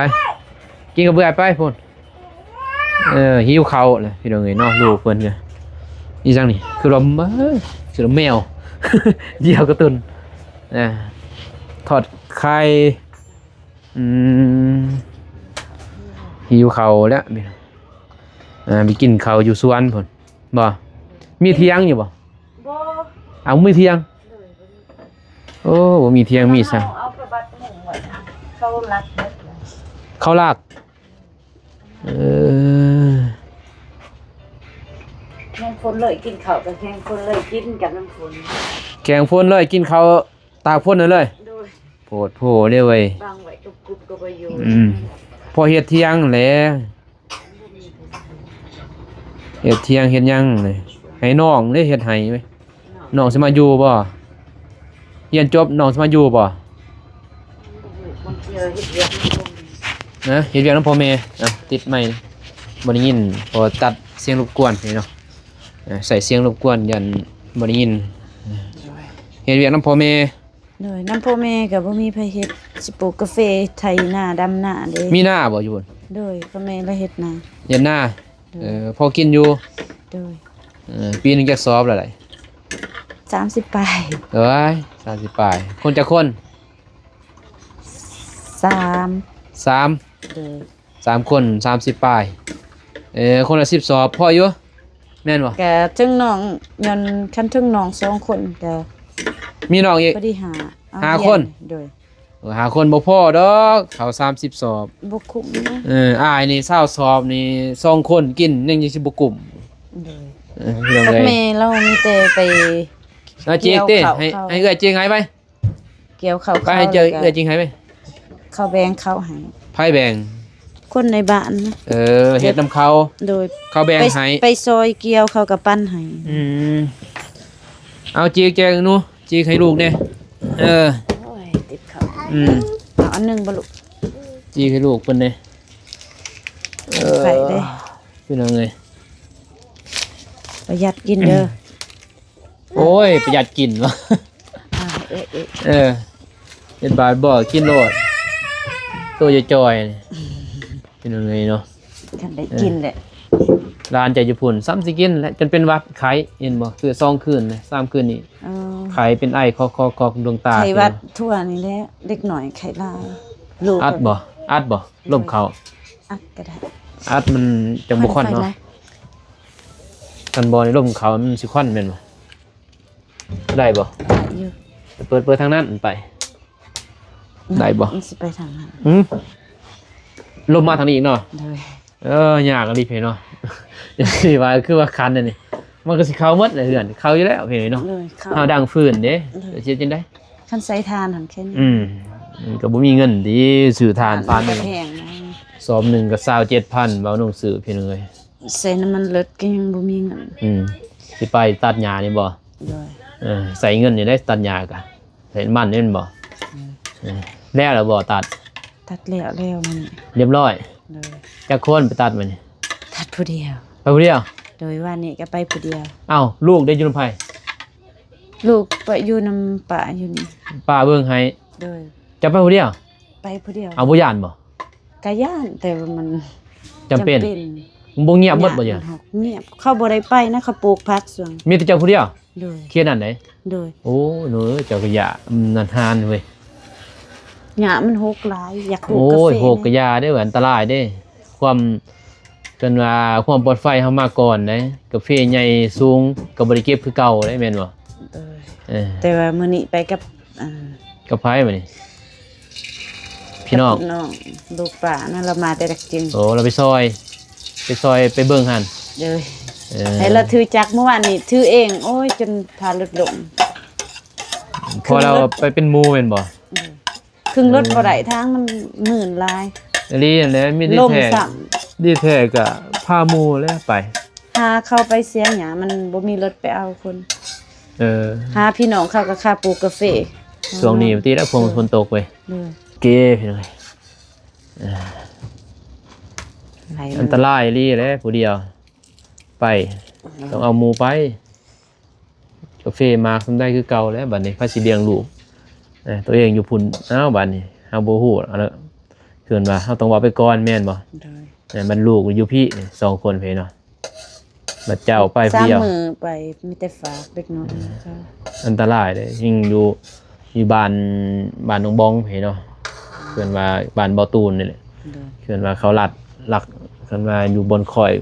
ກິນກັບເບື່ອຍໄປພຸ້ນ. ເອີ ຫິວເຂົ້າແຫຼະພີ່ນ້ອງເອີຍເນາະ. ລູກເພິ່ນກະ ອີຫຍັງນີ້ ຄືວ່າ ເອີຍ ຄືວ່າແມວ ດຽວກະຕຸນ. ເອີ ທອດໄຂ່. ອືມ ຫິວເຂົ້າແລ້ວ. ເອີ ໄປກິນເຂົ້າຢູ່ສວນພຸ້ນບໍ່? ມີຖຽງຢູ່ບໍ່? ບໍ່. ເອົາ ມີຖຽງ? ໂອ້ ບໍ່ມີຖຽງມີສາ. ເຮົາເອົາຜ້າບັດມຸງໄວ້ ເຂົາລັກເບິດ. ເຂົາລັກ. ເອີ ແຂງຝົນເລີຍ ກິນເຂົ້າກໍແຂງຝົນເລີຍ ກິນກັບນ້ຳຝົນ. ແຂງຝົນເລີຍ ກິນເຂົ້າຕາກຝົນນັ້ນເລີຍ. ໂດຍ. ໂພດໂພເດ້ເວີຍ ບັງໄວ້ກັບກຸບກໍບໍ່ຢູ່. ອືມ ພໍເຮັດຖຽງແຫຼະ ເຮັດຖຽງເຮັດຫຍັງນີ້ ໃຫ້ນ້ອງເດ້ເຮັດໃຫ້ເວີຍ. ນ້ອງຊິມາຢູ່ບໍ່? ຮຽນຈົບນ້ອງຊິມາຢູ່ບໍ່? ນະ ເຮັດວຽກນຳພໍ່ແມ່. ເອົາ ຕິດໄມ ບໍ່ໄດ້ຍິນ ເພາະວ່າຕັດສຽງລົບກວນນີ້ເນາະ. ເອີ ໃສ່ສຽງລົບກວນ ຢ້ານບໍ່ໄດ້ຍິນ. ໂດຍ. ເຮັດວຽກນຳພໍ່ແມ່. ໂດຍ. ນຳພໍ່ແມ່ກໍບໍ່ມີໃຜເຮັດ ຊິປູກກາເຟ ໄຖນາ ດຳນາເດ້. ມີນາບໍ່ຢູ່ພຸ້ນ? ໂດຍ. ພໍ່ແມ່ລະເຮັດນາ. ເຮັດນາ. ໂດຍ. ເອີ ພໍກິນຢູ່. ໂດຍ. ເອີ ປີໜຶ່ງຈັກສອບລະໄດ້? ສາມສິບປາຍ. ເອີຍ ສາມສິບປາຍ. ຄົນຈັກຄົນ? ສາມ. ສາມ. ໂດຍ. ສາມຄົນ ສາມສິບປາຍ. ເອີ ຄົນລະສິບສອບ ພໍຢູ່ ແມ່ນບໍ່? ກະເຖິງນ້ອງ ຍ້ອນຄັນເຖິງນ້ອງສອງຄົນກະ ມີນ້ອງອີກ ພໍດີຫ້າ. ຫ້າຄົນ. ໂດຍ. ເອີ ຫ້າຄົນບໍ່ພໍດອກ ເຂົາສາມສິບສອບ ບໍ່ຄຸ້ມເນາະ. ເອີ ອ້າຍນີ້ຊາວສອບນີ້ ສອງຄົນກິນຍັງຊິບໍ່ກຸ້ມ. ໂດຍ. ເອີ ພີ່ນ້ອງເອີຍ ແມ່ລາວມີແຕ່ໄປ ເອົາຈີກຕິ ໃຫ້ ໃຫ້ເອື້ອຍຈີກໃຫ້ໄປ. ກ່ຽວເຂົ້າ ໄປໃຫ້ເຈົ້າ ເອື້ອຍຈີກໃຫ້ໄປ. ເຂົາແບ່ງເຂົ້າໃຫ້. ໃຜແບ່ງ? ຄົນໃນບ້ານນະ. ເອີ ເຮັດນຳເຂົາ. ໂດຍ. ເຂົາແບ່ງໃຫ້ ໄປ ໄປຊ່ອຍກ່ຽວ ເຂົາກໍປັນໃຫ້. ອືມ ເອົາຈີກແຈກໜູ ຈີກໃຫ້ລູກແດ່. ເອີ ໂອ້ຍ ຕິດເຂົ້າ. ອືມ ເອົາອັນໜຶ່ງບໍ່ລູກ? ຈີກໃຫ້ລູກເພິ່ນແດ່. ເອີ ໄປເດ້ ພີ່ນ້ອງເອີຍ ປະຢັດກິນເດີ. ໂອ້ຍ ປະຢັດກິນວະ. ອ່າ ເອີ ເອີ ເອີ ເຮັດບາດບໍ່ ກິນໂລດ ໂຕຈອຍໆ ພີ່ນ້ອງເອີຍເນາະ. ຄັນໄດ້ກິນແຫຼະ ເອີ ຫຼານເຈົ້າຢູ່ພຸ້ນ ສ່ຳຊິກິນແຫຼະ ຈົນເປັນຫວັດໄຂ້ ເຫັນບໍ່? ຄືສອງຄືນແຫຼະ ສາມຄືນນີ້. ອໍ ໄຂ້ເປັນໄອ ຄອກໆ ດວງຕາ ໄຂ້ຫວັດທົ່ວນີ້ແຫຼະ ເດັກນ້ອຍໄຂ້ຫຼາຍ. ອັດບໍ່? ອັດບໍ່? ລົມເຂົ້າ ອັດກໍໄດ້ ອັດມັນຈັ່ງບໍ່ຄວັນເນາະ. ຄັນບໍ່ນີ້ລົມເຂົ້າມັນຊິຄວັນແມ່ນບໍ່? ໄດ້ບໍ່? ໄດ້ຢູ່. ເປີດ ເປີດທາງນັ້ນໄປ ໄດ້ບໍ່? ມັນຊິໄປທາງນັ້ນ. ຫືມ ລົມມາທາງນີ້ອີກເນາະ. ໂດຍ. ເອີ ຍາກອີ່ຫຼີເນາະ ຈັ່ງຊີ້ວ່າ ຄືວ່າຄັນອັນນີ້ ມັນກໍຊິເຂົ້າໝົດແຫຼະເຮືອນ ເຂົ້າຢູ່ແລ້ວເນາະ. ໂດຍ ເຂົ້າ ເຮົາດັງຟືນເດ້. ໂດຍ. ຊິເຮັດຈັ່ງໃດ? ຄັນໃສ່ຖ່ານຫັ້ນແຄ່ນີ້. ອືມ ມັນກໍບໍ່ມີເງິນຕິ ຊື້ຖ່ານປານນີ້ ມັນກໍແພງນະ. ສອບໜຶ່ງກໍຊາວເຈັດພັນ ເວົ້າໜັງສືພີ່ນ້ອງເອີຍ. ໃສ່ນ້ຳມັນເລີດກໍຍັງບໍ່ມີເງິນ. ອືມ ຊິໄປຕັດຫຍ້ານີ້ບໍ່? ໂດຍ. ເອີ ໃສ່ເງິນນີ້ໄດ້ຕັດຫຍ້າກະ ໃສ່ນ້ຳມັນນີ້ແມ່ນບໍ່? ໂດຍ. ເອີ ແລ້ວລະບໍ່ຕັດ? ຕັດແລ້ວ ແລ້ວມື້ນີ້ ຮຽບຮ້ອຍ. ໂດຍ. ຈັກຄົນໄປຕັດມື້ນີ້? ຕັດຜູ້ດຽວ. ໄປຜູ້ດຽວ? ໂດຍ ວານນີ້ກໍໄປຜູ້ດຽວ. ອ້າວ ລູກໄດ້ຢູ່ນຳໃຜ? ລູກໄປຢູ່ນຳປ້າຢູ່ນີ້ ປ້າເບິ່ງໃຫ້. ໂດຍ. ເຈົ້າໄປຜູ້ດຽວ? ໄປຜູ້ດຽວ. ເອົາ ບໍ່ຢ້ານບໍ່? ກະຢ້ານ ແຕ່ວ່າມັນຈຳເປັນ. ຈຳເປັນ. ມັນບໍ່ງຽບໝົດບໍ່? ຫຍ້າມັນຫົກ. ງຽບ. ເຂົາບໍ່ໄດ້ໄປນະ ເຂົາປູກຜັກຊ່ວງ. ມີແຕ່ເຈົ້າຜູ້ດຽວ? ໂດຍ. ເຂດນັ້ນເດ້? ໂດຍ. ໂອ້ ເນາະ ເຈົ້າກໍຢາກນານເວີຍ. ຫຍ້າມັນຫົກຫຼາຍ ຢາກປູກກາເຟ. ໂອ້ຍ ຫົກກໍຢ່າເດີ້ ອັນຕະລາຍເດ້. ຄວາມ ເອີ້ນວ່າຄວາມປອດໄຟເຮົາມາກ່ອນເດ້. ກາເຟໃຫຍ່ສູງກໍບໍ່ໄດ້ເກັບຄືເກົ່າເດ້ ແມ່ນບໍ່? ໂດຍ. ເອີ ແຕ່ວ່າມື້ນີ້ໄປກັບ ອັນ ກັບໃຜມື້ນີ້? ພີ່ນ້ອງ ກັບນ້ອງ ລູກປ້ານັ້ນ ລາວມາແຕ່ດັກຈຶ່ງ. ໂອ້ ລາວໄປຊ່ອຍ ໄປຊ່ອຍໄປເບິ່ງຫັ້ນ. ໂດຍ. ເອີ ໃຫ້ລາວຖືຈັກ ມື້ວານນີ້ຖືເອງ ໂອ້ຍ ຈົນພາລົດລົ້ມ. ເພາະລາວໄປເປັນໝູ່ແມ່ນບໍ່? ໂດຍ. ຂຶ້ນລົດບໍ່ໄດ້ ທາງມັນມື່ນຫຼາຍ. ອີ່ຫຼີຫັ້ນແຫຼະ ມີດີແທ້ ລົມຊ້ຳ ດີແທ້ກະພາໝູ່ແຫຼະໄປ. ຫາເຂົາໄປເສຍຫຍ້າ ມັນບໍ່ມີລົດໄປເອົາຄົນ. ເອີ ຫາພີ່ນ້ອງເຂົາກໍຄາປູກກາເຟ. ຊ່ວງນີ້ຕິລະ ເອີ ຝົນ ຝົນຕົກເວີຍ. ໂດຍ. ເກ ພີ່ນ້ອງເອີຍ ເອີ ອັນຕະລາຍອີ່ຫຼີແຫຼະ ຜູ້ດຽວໄປ ເອີ ຕ້ອງເອົາໝູ່ໄປ. ກາເຟມາກສ່ຳໃດຄືເກົ່າແຫຼະ ບັດນີ້ໃຜຊິລ້ຽງລູກ? ເອີ ຕົວເອງຢູ່ພຸ້ນ. ອ້າວ ບັດນີ້ເຮົາບໍ່ຮູ້ ເອີ້ນວ່າເຮົາຕ້ອງເວົ້າໄປກ່ອນແມ່ນບໍ່? ໂດຍ. ເອີ ບັດລູກຢູ່ພີ້ສອງຄົນພີ້ເນາະ ບັດເຈົ້າໄປຜູ້ດຽວ ສາມມື້ໄປ ມີແຕ່ຝາກເດັກນ້ອຍ. ເອີ ເຂົາ ອັນຕະລາຍເດ້ ຍິ່ງຢູ່ ຢູ່ບ້ານ ບ້ານໜອງບອງພີ້ເນາະ ເອີ້ນວ່າບ້ານບໍ່ຕູນນີ້ແຫຼະ. ໂດຍ. ເອີ້ນວ່າເຂົາລັດ ລັກ ເອີ້ນວ່າຢູ່ບ່ອນຄ້ອຍ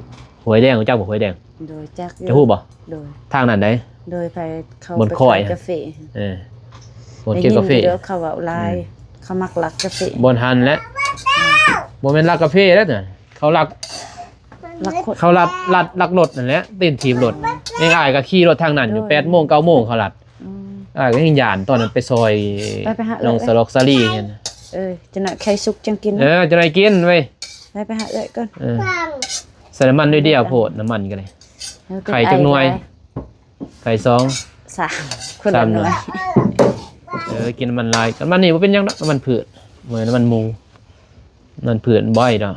ຫ້ວຍແດງ ຮູ້ຈັກບໍ່ ຫ້ວຍແດງ? ໂດຍ ຈັກຢູ່. ຈະຮູ້ບໍ່? ໂດຍ. ທາງນັ້ນໃດ໋ ໂດຍ ໄປເຂົ້າ ບ່ອນຄ້ອຍ ໄປຂາຍກາເຟ. ເອີ ບ່ອນເກັບກາເຟ ໄດ້ຍິນຢູ່ເດີ ເຂົາເວົ້າຫຼາຍ. ອືມ ເຂົາມັກລັກກາເຟ. ບ່ອນຫັ້ນແຫຼະ. ອືມ ບໍ່ແມ່ນລັກກາເຟແລ້ວນະ ເຂົາລັກ ລັກຄົນ ເຂົາລັກ ລັກ ລັກລົດນັ້ນແຫຼະ ຕີນຖີບລົດ. ອໍ ເອງ ອ້າຍກໍຂີ່ລົດທາງນັ້ນຢູ່ ໂດຍ ແປດໂມງ ເກົ້າໂມງເຂົາລັດ. ອໍ ອ້າຍກໍຍັງຢ້ານ ຕອນນັ້ນໄປຊ່ອຍ ໄປ ໄປຫາເອື້ອຍ ນ້ອງສະຫຼອກສາລີຫັ້ນ. ເອີ ຈັກໜ້ອຍໄຂ່ສຸກຈັ່ງກິນ. ເອີ ເນາະ ຈັກໜ້ອຍກິນເວີຍ. ໄປ ໄປຫາເອື້ອຍກ່ອນ. ເອີ ໃສ່ນ້ຳມັນໜ້ອຍດຽວໂພດ ນ້ຳມັນກໍໄດ້. ເອີ ເປັນໄຂ່ຈັກໜ່ວຍ? ໄຂ່ສອງ ສາມ ຄົນລະໜ່ວຍ. ເອີ ກິນນ້ຳມັນຫຼາຍ ນ້ຳມັນນີ້ບໍ່ເປັນຫຍັງດອກ ນ້ຳມັນພືດ ບໍ່ແມ່ນນ້ຳມັນໝູ. ນ້ຳມັນພືດບໍ່ໄດ້ດອກ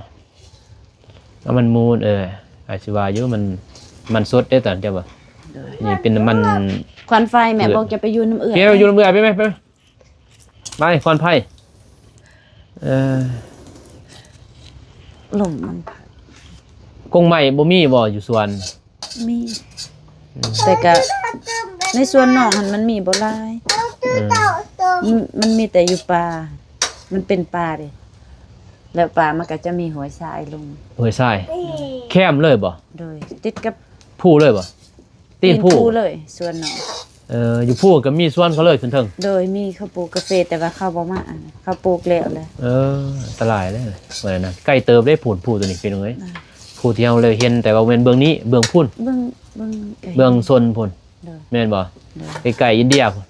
ນ້ຳມັນໝູ. ເອີ ອາດຊິວ່າຢູ່ ມັນ ມັນສົດເດ້ ຕານເຈົ້າວ່າ. ໂດຍ. ນີ້ເປັນນ້ຳມັນ ຄວັນໄຟແມ່ ບອກຈະໄປຢູ່ນຳເອື້ອຍ ເອີ ຢູ່ນຳເອື້ອຍ ໄປໄປໄປ ໄປ ຄວັນໄຟ. ເອີ ລົມມັນ ກົງໄມ້ບໍ່ມີບໍ່ຢູ່ສວນ? ມີ ອືມ ແຕ່ກະໃນສວນນ້ອງຫັ້ນມັນມີບໍ່ຫຼາຍ. ອືມ ມັນ ມັນມີແຕ່ຢູ່ປ່າ ມັນເປັນປ່າເດ້ ແລ້ວປ່າມັນກະຈະມີຫ້ວຍຊາຍລົງ. ຫ້ວຍຊາຍ ແຄມເລີຍບໍ່? ໂດຍ ຕິດກັບພູເລີຍບໍ່? ຕີນພູ ຕີນພູເລີຍ ສວນນ້ອງ. ເອີ ຢູ່ພູກໍມີສວນເຂົາເລີຍຂຶ້ນເທິງ. ໂດຍ ມີ ເຂົາປູກກາເຟ ແຕ່ວ່າເຂົາບໍ່ມາ ເຂົາປູກແລ້ວແຫຼະ. ເອີ ອັນຕະລາຍເດ້ ວ່ານັ້ນນະ ໄກເຕີບເດ້ ພູນ ພູຕົວນີ້ ພີ່ນ້ອງເອີຍ. ອືມ ພູທີ່ເຮົາເລີຍເຫັນ ແຕ່ວ່າແມ່ນເບື້ອງນີ້ ເບື້ອງພຸ້ນ ເບື້ອງ ເບື້ອງ ເບື້ອງຊົນພຸ້ນ. ໂດຍ. ແມ່ນບໍ່? ໂດຍ. ໃກ້ໆອິນເດຍພຸ້ນ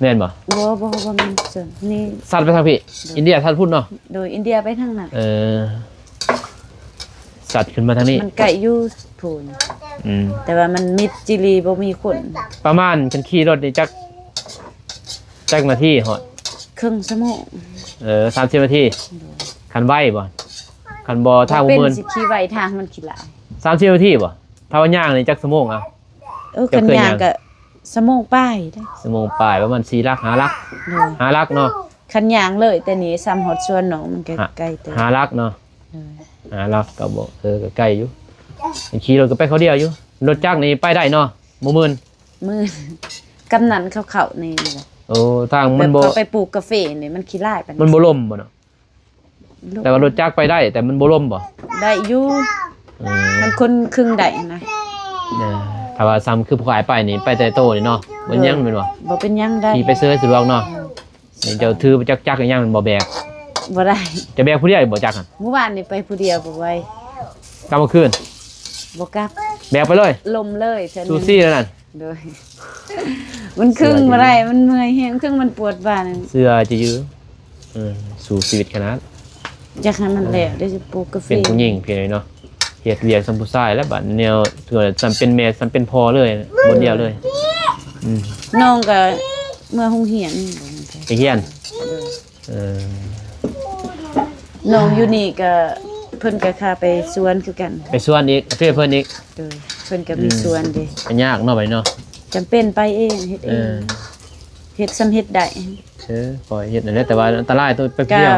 ແມ່ນບໍ່? ບໍ່ ບໍ່ ບໍ່ແມ່ນຊົນນີ້ ສັດໄປທາງພີ້. ໂດຍ. ອິນເດຍສັດພຸ້ນເນາະ. ໂດຍ ອິນເດຍໄປທາງນັ້ນ. ເອີ ສັດຂຶ້ນມາທາງນີ້ ມັນໃກ້ຢູ່ພຸ້ນ. ອືມ ແຕ່ວ່າມັນມິດຈີລີ ບໍ່ມີຄົນ. ປະມານຄັນຂີ່ລົດນີ້ຈັກ ຈັກນາທີຮອດ? ເຄິ່ງຊົ່ວໂມງ. ເອີ ສາມສິບນາທີ. ໂດຍ. ຄັນໄວບໍ່? ຄັນບໍ່ ທາງບໍ່ເປັນ ບໍ່ເມີນ ຊິຂີ່ໄວ ທາງມັນຂີ້ຫຼາຍ. ສາມສິບນາທີບໍ່? ຖ້າວ່າຍ່າງນີ້ຈັກຊົ່ວໂມງ? ເອີ ເຈົ້າເຄີຍຍ່າງ ຄັນຍ່າງກະຊົ່ວໂມງປາຍເດ້. ຊົ່ວໂມງປາຍ ປະມານສີ່ຫຼັກ ຫ້າຫຼັກ. ໂດຍ. ຫ້າຫຼັກເນາະ. ຄັນຍ່າງເລີຍແຕ່ນີ້ ສ່ຳຮອດສວນນ້ອງ ມັນກະ ຫ້າ ໄກເຕີບ. ຫ້າຫຼັກເນາະ. ໂດຍ. ຫ້າຫຼັກກໍບໍ່ ເອີ ກໍໄກຢູ່. ຂີ່ລົດກໍໄປເຂົາດຽວຢູ່ ລົດຈັກນີ້ໄປໄດ້ເນາະ ບໍ່ມື່ນ. ມື່ນ ກຳນັນເຂົາເຂົ້ານີ້ແຫຼະ. ໂອ້ ທາງມັນບໍ່ ແບບເຂົາໄປປູກກາເຟນີ້ ມັນຂີ້ລ້າຍປານໃດ? ມັນບໍ່ລົມບໍ່ເນາະ? ລົມ ແຕ່ວ່າລົດຈັກໄປໄດ້ ແຕ່ມັນບໍ່ລົມບໍ່? ໄດ້ຢູ່. ເອີ ມັນຄົນຄຶ່ງໄດ້ນະ. ເອີ ຖ້າວ່າສ່ຳຄືຜູ້ຂາຍໄປນີ້ ໄປແຕ່ໂຕນີ້ເນາະ ບໍ່ເປັນຫຍັງແມ່ນບໍ່? ບໍ່ເປັນຫຍັງ ໄດ້. ຂີ່ໄປເຊີຍສະດວກເນາະ. ເອີ ນີ້ເຈົ້າຖືຈັກ ຈັກອີຫຍັງແມ່ນບໍ່ ແບກ? ບໍ່ໄດ້. ຈະແບກຜູ້ດຽວບໍ່ຈັກຫັ້ນ? ມື້ວານນີ້ໄປຜູ້ດຽວບໍ່ໄຫວ. ກັບມື້ຄືນ? ບໍ່ກັບ. ແບກໄປເລີຍ? ລົມເລີຍເທື່ອໜຶ່ງ. ຊູຊີແລ້ວນັ້ນ. ໂດຍ. ມັນຄຶ່ງບໍ່ໄດ້ ມັນເມື່ອຍແຮງ ເຖິງມັນປວດບ່ານັ້ນ. ເຊື່ອຈະຢູ່. ເອີ ສູ້ຊີວິດຂະໜາດ. ຢາກໃຫ້ມັນແລ້ວ ເດ້ຊິປູກກາເຟ. ເປັນຜູ້ຍິງພີ່ນ້ອງເນາະ ເຮັດວຽກສ່ຳຜູ້ຊາຍແລ້ວ ບາດແນວ ຄືວ່າສ່ຳເປັນແມ່ສ່ຳເປັນພໍ່ເລີຍ ບ່ອນດຽວເລີຍ. ອືມ ນ້ອງກໍເມືອໂຮງຮຽນ ໄປຮຽນ. ເອີ ນ້ອງຢູ່ນີ້ກໍ ເພິ່ນກໍພາໄປສວນຄືກັນ. ໄປສວນອີກ ເຮັດເພິ່ນອີກ. ໂດຍ ເພິ່ນກໍມີສວນເດ້. ອືມ ກໍຍາກເນາະ ບາດນີ້ເນາະ. ຈຳເປັນໄປເອງ ເຮັດເອງ. ເອີ ເຮັດສ່ຳເຮັດໄດ້. ເອີ ກໍເຮັດນັ້ນແຫຼະ ແຕ່ວ່າອັນຕະລາຍໂຕໄປຜູ້ດຽວ.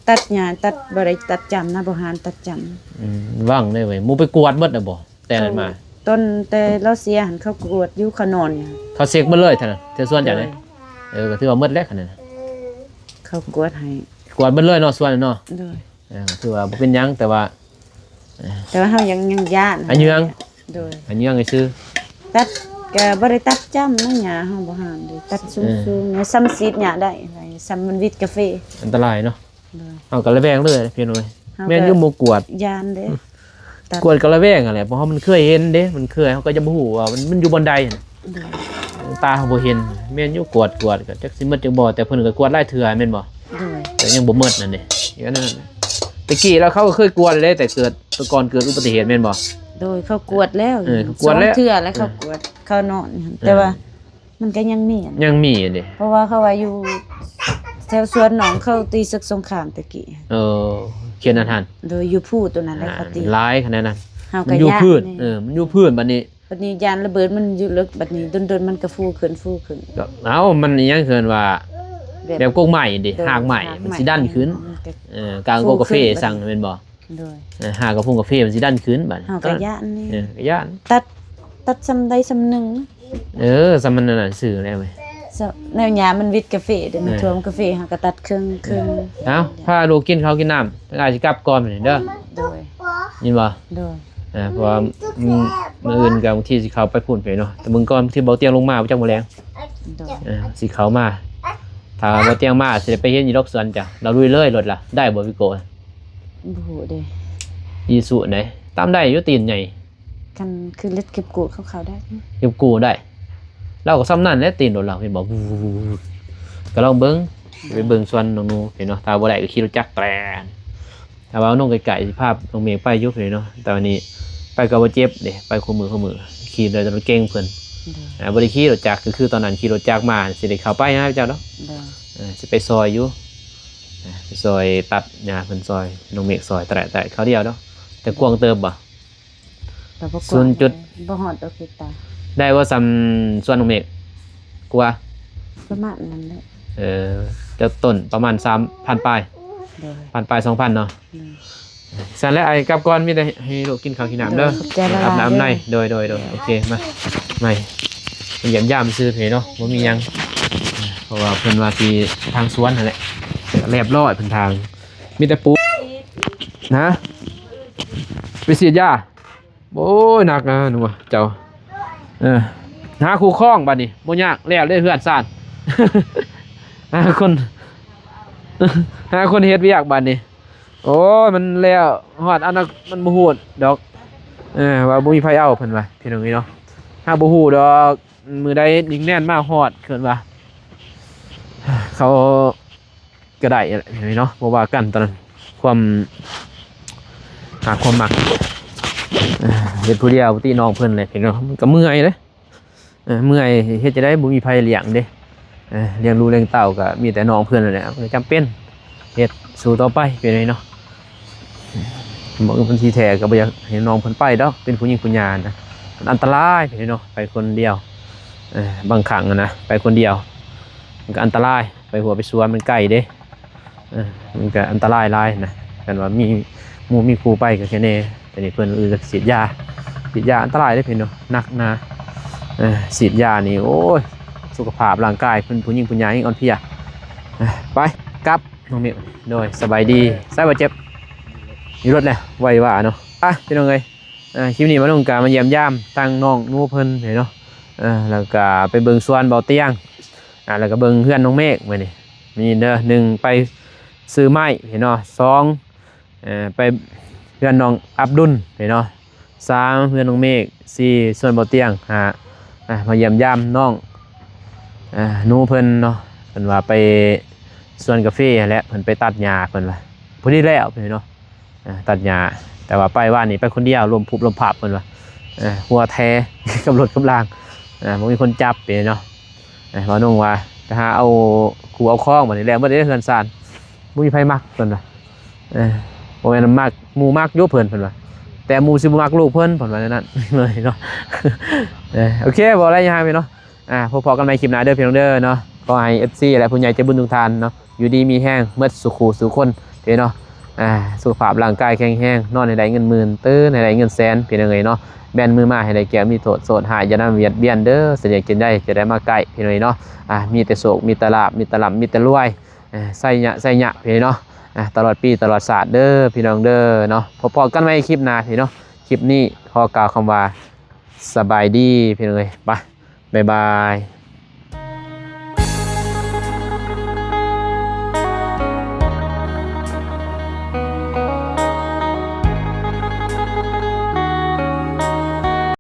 ຕັດຫຍ້າ ຕັດ ບໍ່ໄດ້ຕັດຈ້ຳນະ ບໍ່ຫານຕັດຈ້ຳ. ອືມ ຫວັງໄດ້ເວີຍ. ໝູ່ໄປກວດເບິດແລ້ວບໍ່ ແຕ່ນັ້ນມາ? ຕອນແຕ່ລາວເສຍຫັ້ນ ເຂົາກວດຢູ່ ເຂົານອນຢູ່. ເຂົາເຊັກເບິດເລີຍເທົ່ານັ້ນ ແຖວສວນເຈົ້ານີ້. ໂດຍ ເອີ ກໍຖືວ່າໝົດແລ້ວຄັນນັ້ນ. ເຂົາກວດໃຫ້ ກວດເບິດເລີຍເນາະ ສວນເນາະ. ໂດຍ ເອີ ຖືວ່າບໍ່ເປັນຫຍັງ ແຕ່ວ່າ ແຕ່ວ່າເຮົາຍັງ ຍັງຢ້ານ ອາເຍືອງ. ໂດຍ ອາເຍືອງຊື່. ຕັດກໍບໍ່ໄດ້ຕັດຈ້ຳນະ ຫຍ້າເຮົາບໍ່ຫານເດ້ ຕັດສູງໆ ເອີ ສ່ຳສີດຫຍ້າໄດ້ ສ່ຳມັນຫວິດກາເຟ. ອັນຕະລາຍເນາະ. ໂດຍ ເຮົາກໍລະແວງເລີຍພີ່ນ້ອງເອີຍ. ເຮົາກໍ ແມ່ນຢູ່ ໝູ່ກວດ ຢ້ານເດ້. ອືມ ກວດກໍລະແວງຫັ້ນແຫຼະ ເພາະເຮົາມັນເຄີຍເຫັນເດ້ ມັນເຄີຍ ເຮົາກໍຈະບໍ່ຮູ້ວ່າມັນ ມັນຢູ່ບ່ອນໃດ. ໂດຍ ຕາເຮົາບໍ່ເຫັນ. ແມ່ນຢູ່ ກວດ ກວດກໍຈັກຊິໝົດຈັກບໍ່ ແຕ່ເພິ່ນກໍກວດຫຼາຍເທື່ອແມ່ນບໍ່? ໂດຍ ແຕ່ຍັງບໍ່ໝົດນັ້ນເດ້. ອັນນັ້ນ ແຕ່ກີ້ລາວ ເຂົາກໍເຄີຍກວດເດ້ ແຕ່ເກີດ ແຕ່ກ່ອນເກີດອຸບັດຕິເຫດແມ່ນບໍ່? ໂດຍ ເຂົາກວດແລ້ວ. ເອີ ເຂົາກວດແລ້ວ ສອງເທື່ອແລ້ວ ເຂົາກວດ ເຂົານອນ. ເອີ ແຕ່ວ່າມັນກໍຍັງມີ ຍັງມີເດ້ ເພາະວ່າເຂົາວ່າຢູ່ແຖວສວນນ້ອງເຂົາຕີເສິກສົງຄາມແຕ່ກີ້. ເອີ ເຂດນັ້ນຫັ້ນ. ໂດຍ ຢູ່ພູໂຕນັ້ນແຫຼະ ອ່າ ເຂົາຕີ ຫຼາຍຂະໜາດນັ້ນ. ເຮົາກໍ ມັນຢູ່ພື້ນ. ເອີ ມັນຢູ່ພື້ນ ບັດນີ້ ບັດນີ້ຢ້ານລະເບີດ ມັນຢູ່ເລິກ ບັດນີ້ດົນໆ ມັນກໍຟູຂຶ້ນ ຟູຂຶ້ນ. ກໍ ເອົ້າ ມັນອີຫຍັງ ເອີ້ນວ່າ ແບບ ແບບກົກໄມ້ເດ້ ໂດຍ ຮາກໄມ້ ຮາກໄມ້ ມັນຊິດັນຂຶ້ນ. ອືມ ເອີ ກາງກົກກາເຟ ຟູຂຶ້ນ ສັງແມ່ນບໍ່? ໂດຍ ເອີ ຫາກະພົງກາເຟມັນຊິດັນຂຶ້ນບາດນີ້. ເຮົາກໍຢ້ານນີ້ ເອີ ກໍຢ້ານ ຕັດ ຕັດສ່ຳໃດສ່ຳໜຶ່ງ. ເອີ ສ່ຳມັນນັ້ນຊື່ແລ້ວເວີຍ ແນວຫຍ້າມັນຫວິດກາເຟເດ້ ມັນ ເອີ ຖ້ວມກາເຟ ເຮົາກໍຕັດເຄິ່ງໆ. ເອີ ເອົ້າ ພາລູກກິນເຂົ້າກິນນ້ຳ ທາງອ້າຍຊິກັບກ່ອນບາດນີ້ເດີ. ໂດຍ ຍິນບໍ່? ໂດຍ ເອີ ເພາະວ່າ ອືມ ມື້ອື່ນກໍບາງທີຊິເຂົ້າໄປພຸ້ນໄປເນາະ ແຕ່ເບິ່ງກ່ອນ ບາງທີເບົາຕຽງລົງມາຈັກມື້ແລງ. ໂດຍ ເອີ ຊິເຂົ້າມາ ຖ້າເບົາຕຽງມາ ຊິໄດ້ໄປເຫັນຢູ່ດອກສວນເຈົ້າ. ລາວລຸຍເລີຍລົດລະ ໄດ້ບໍ່ວິໂກ້? ບໍ່ຮູ້ເດ້ ອີສຸເດ້ ຕາມໄດ້ຢູ່ ຕີນໃຫຍ່. ຄັນຄືເລັດເກັບກູ້ເຂົາເຂົ້າໄດ້ ເກັບກູ້ໄດ້ ລາວກໍສ່ຳນັ້ນແຫຼະ ຕີນລົດລາວ ເຫັນບໍ່? ກໍລອງເບິ່ງ ໄປເບິ່ງສວນນ້ອງໜູເຫັນບໍ່? ຖ້າບໍ່ໄດ້ກໍຂີ່ລົດຈັກແຕນ ຖ້າວ່ານ້ອງໄກໆ ຊິພານ້ອງເມກໄປຢູ່ເນາະ ແຕ່ວ່ານີ້ໄປກໍບໍ່ເຈັບເດ້ ໄປຄູ່ມື້ຄູ່ມື້ ຂີ່ໄດ້ແຕ່ລົດເກັງເພິ່ນ. ໂດຍ ອ່າ ບໍ່ໄດ້ຂີ່ລົດຈັກ ກໍຄືຕອນນັ້ນຂີ່ລົດຈັກມາ ຊິໄດ້ເຂົ້າໄປຫາເຈົ້າດອກ. ໂດຍ ເອີ ຊິໄປຊ່ອຍຢູ່ ອ່າ ໄປຊ່ອຍຕັດຫຍ້າເພິ່ນ ຊ່ອຍນ້ອງເມກ ຊ່ອຍຕະແຫຼະຕະແຫຼະ ຄາວດຽວດອກ. ແຕ່ກວ້າງເຕີບບໍ່? ກໍບໍ່ກວ້າງ ສູນຈຸດ ບໍ່ຮອດດອກເຮັກຕາ. ໄດ້ບໍ່ສ່ຳສວນນ້ອງເມກ? ກວ່າ ປະມານນັ້ນແຫຼະ. ເອີ ຈັກຕົ້ນ ປະມານສາມພັນປາຍ. ໂດຍ ພັນປາຍ ສອງພັນເນາະ. ໂດຍ ຊັ້ນແຫຼະ ອ້າຍກັບກ່ອນ ມີແຕ່ໃຫ້ລູກກິນເຂົ້າກິນນ້ຳເດີ ໂດຍ ຂອບໃຈຫຼາຍໆ ອາບນ້ຳໃນ. ໂດຍ ໂດຍ ໂດຍ ໂອເຄ ມາ ມາຢ້ຽມຢາມຊື່ເພເນາະ ບໍ່ມີຫຍັງ ເພາະວ່າເພິ່ນວ່າຊິທາງສວນຫັ້ນແຫຼະ ລຽບຮ້ອຍເພິ່ນທາງ ມີແຕ່ປູ ນະ ໄປສີດຢາ. ໂອ້ຍ ໜັກນະໜູເຈົ້າ. ເອີ ຫາຄູ່ຄອງບາດນີ້ ບໍ່ຍາກ ແລ້ວເລີຍເຮືອນຊານ ຫາຄົນ ຫາຄົນເຮັດວຽກບາດນີ້. ໂອ້ຍ ມັນແລ້ວຮອດອັນນັ້ນ ມັນບໍ່ຮູ້ດອກ ເອີ ວ່າບໍ່ມີໃຜເອົາ ເພິ່ນວ່າ ພີ່ນ້ອງເອີຍເນາະ. ຫາບໍ່ຮູ້ດອກ ມື້ໃດລິງແນນມາຮອດ ເພິ່ນວ່າ ເຂົາ ກໍໄດ້ແຫຼະເນາະ ບໍ່ວ່າກັນຕອນນັ້ນ ຄວາມຮັກຄວາມມັກ. ເອີ ເຮັດຜູ້ດຽວ ຕິນ້ອງເພິ່ນແຫຼະເນາະ ມັນກໍເມື່ອຍເດ້. ເອີ ເມື່ອຍ ເຮັດຈັ່ງໃດ ບໍ່ມີໃຜລ້ຽງເດ້. ເອີ ລ້ຽງລູກລ້ຽງເຕົ້າກໍມີແຕ່ນ້ອງເພິ່ນນັ້ນແຫຼະ ກໍຈຳເປັນເຮັດສູ້ຕໍ່ໄປ ເປັນຫຍັງເນາະ. ບາງທີແທ້ກໍບໍ່ຢາກໃຫ້ນ້ອງເພິ່ນໄປດອກ ເປັນຜູ້ຍິງຜູ້ຍານະ ມັນອັນຕະລາຍເນາະ ໄປຄົນດຽວ. ເອີ ບາງຄັ້ງນະ ໄປຄົນດຽວມັນກໍອັນຕະລາຍ ໄປຫົວໄປສວນມັນໄກເດ້. ເອີ ມັນກໍອັນຕະລາຍຫຼາຍນະ ຄັນວ່າມີໝູ່ມີຄູ່ໄປກໍແຄ່ແນ່. ແຕ່ນີ້ເພິ່ນ ເອີ ສີດຢາ ສີດຢາອັນຕະລາຍເດ້ພີ່ນ້ອງ ໜັກໜາ. ເອີ ສີດຢານີ້ ໂອ້ຍ ສຸຂະພາບຮ່າງກາຍເພິ່ນ ຜູ້ຍິງຜູ້ຍາງ ແຮງອ່ອນເພຍ. ເອີ ໄປ ກັບ ນ້ອງມິວ. ໂດຍ ສະບາຍດີ ໃສບໍ່ເຈັບ ຢູ່ລົດແຫຼະ ໄວວ່າເນາະ. ອ່ະ ພີ່ນ້ອງເອີຍ ເອີ ຄລິບນີ້ມາລົງກະມາຢ້ຽມຢາມທາງນ້ອງໜູເພິ່ນເນາະ ເອີ ແລ້ວກະໄປເບິ່ງສວນເບົາຕຽງ ອ່າ ແລ້ວກະເບິ່ງເຮືອນນ້ອງເມກມື້ນີ້. ມີເດີ ໜຶ່ງ ໄປຊື້ໄມ້ເນາະ ສອງ ເອີ ໄປເຮືອນນ້ອງອັບດຸນເນາະ ສາມ ເຮືອນນ້ອງເມກ ສີ່ ສວນເບົາຕຽງ ຫ້າ ອ່າ ມາຢ້ຽມຢາມນ້ອງ ອ່າ ໜູເພິ່ນເນາະ ເພິ່ນວ່າໄປສວນກາເຟຫັ້ນແຫຼະ ເພິ່ນໄປຕັດຫຍ້າເພິ່ນວ່າ. ພໍດີແລ້ວພີ່ນ້ອງເນາະ ເອີ ຕັດຫຍ້າ. ແຕ່ວ່າໄປວານນີ້ໄປຄົນດຽວ ລົມພຸບລົມພັບເພິ່ນວ່າ ເອີ ຫົວແທກັບລົດກັບລາງ ເອີ ບໍ່ມີຄົນຈັບພີ່ນ້ອງເນາະ. ເອີ ບ່າວນົງວ່າໄປຫາເອົາຄູ່ເອົາຄອງ ບັດນີ້ແລ້ວໝົດເດ້ເຮືອນຊານ ບໍ່ມີໃຜມັກເພິ່ນວ່າ. ເອີ ບໍ່ແມ່ນມັກ ໝູ່ມັກຢູ່ເພິ່ນ ເພິ່ນວ່າ ແຕ່ໝູ່ຊິບໍ່ມັກລູກເພິ່ນ ເພິ່ນວ່າແນວນັ້ນເລີຍເນາະ. ເອີ ໂອເຄ ບໍ່ໄດ້ຫຍັງພີ່ນ້ອງ. ອ່າ ພົບພໍ້ກັນໃໝ່ຄລິບໜ້າເດີພີ່ນ້ອງເດີເນາະ. ຂໍໃຫ້ເອັຟຊີ ແລະ ຜູ້ໃຫຍ່ໃຈບຸນທຸກທ່ານເນາະ ຢູ່ດີມີແຮງໝົດສູ່ຄູ່ສູ່ຄົນພີ່ນ້ອງເນາະ. ອ່າ ສຸຂະພາບຮ່າງກາຍແຂງແຮງ ນອນໃຫ້ໄດ້ເງິນໝື່ນ ຕື່ນໃຫ້ໄດ້ເງິນແສນພີ່ນ້ອງເອີຍເນາະ. ແບນມືມາໃຫ້ໄດ້ແກ້ວມີໂທດ ໂສດຮ້າຍຢ່ານຳບຽດບຽນເດີ ສະເດຍກິນໄດ້ ຈະໄດ້ມາໃກ້ພີ່ນ້ອງເອີຍເນາະ. ອ່າ ມີແຕ່ໂຊກ ມີແຕ່ລາບ ມີແຕ່ລ່ຳ ມີແຕ່ລວຍ ເອີ ໄຊຍະ ໄຊຍະພີ່ນ້ອງເນາະ. ອ່າ ຕະຫຼອດປີຕະຫຼອດຊາດເດີພີ່ນ້ອງເດີເນາະ. ພົບພໍ້ກັນໃໝ່ຄລິບໜ້າພີ່ນ້ອງເນາະ. ຄລິບນີ້ຂໍກ່າວຄຳວ່າ ສະບາຍດີພີ່ນ້ອງເອີຍ ໄປ ບາຍບາຍ.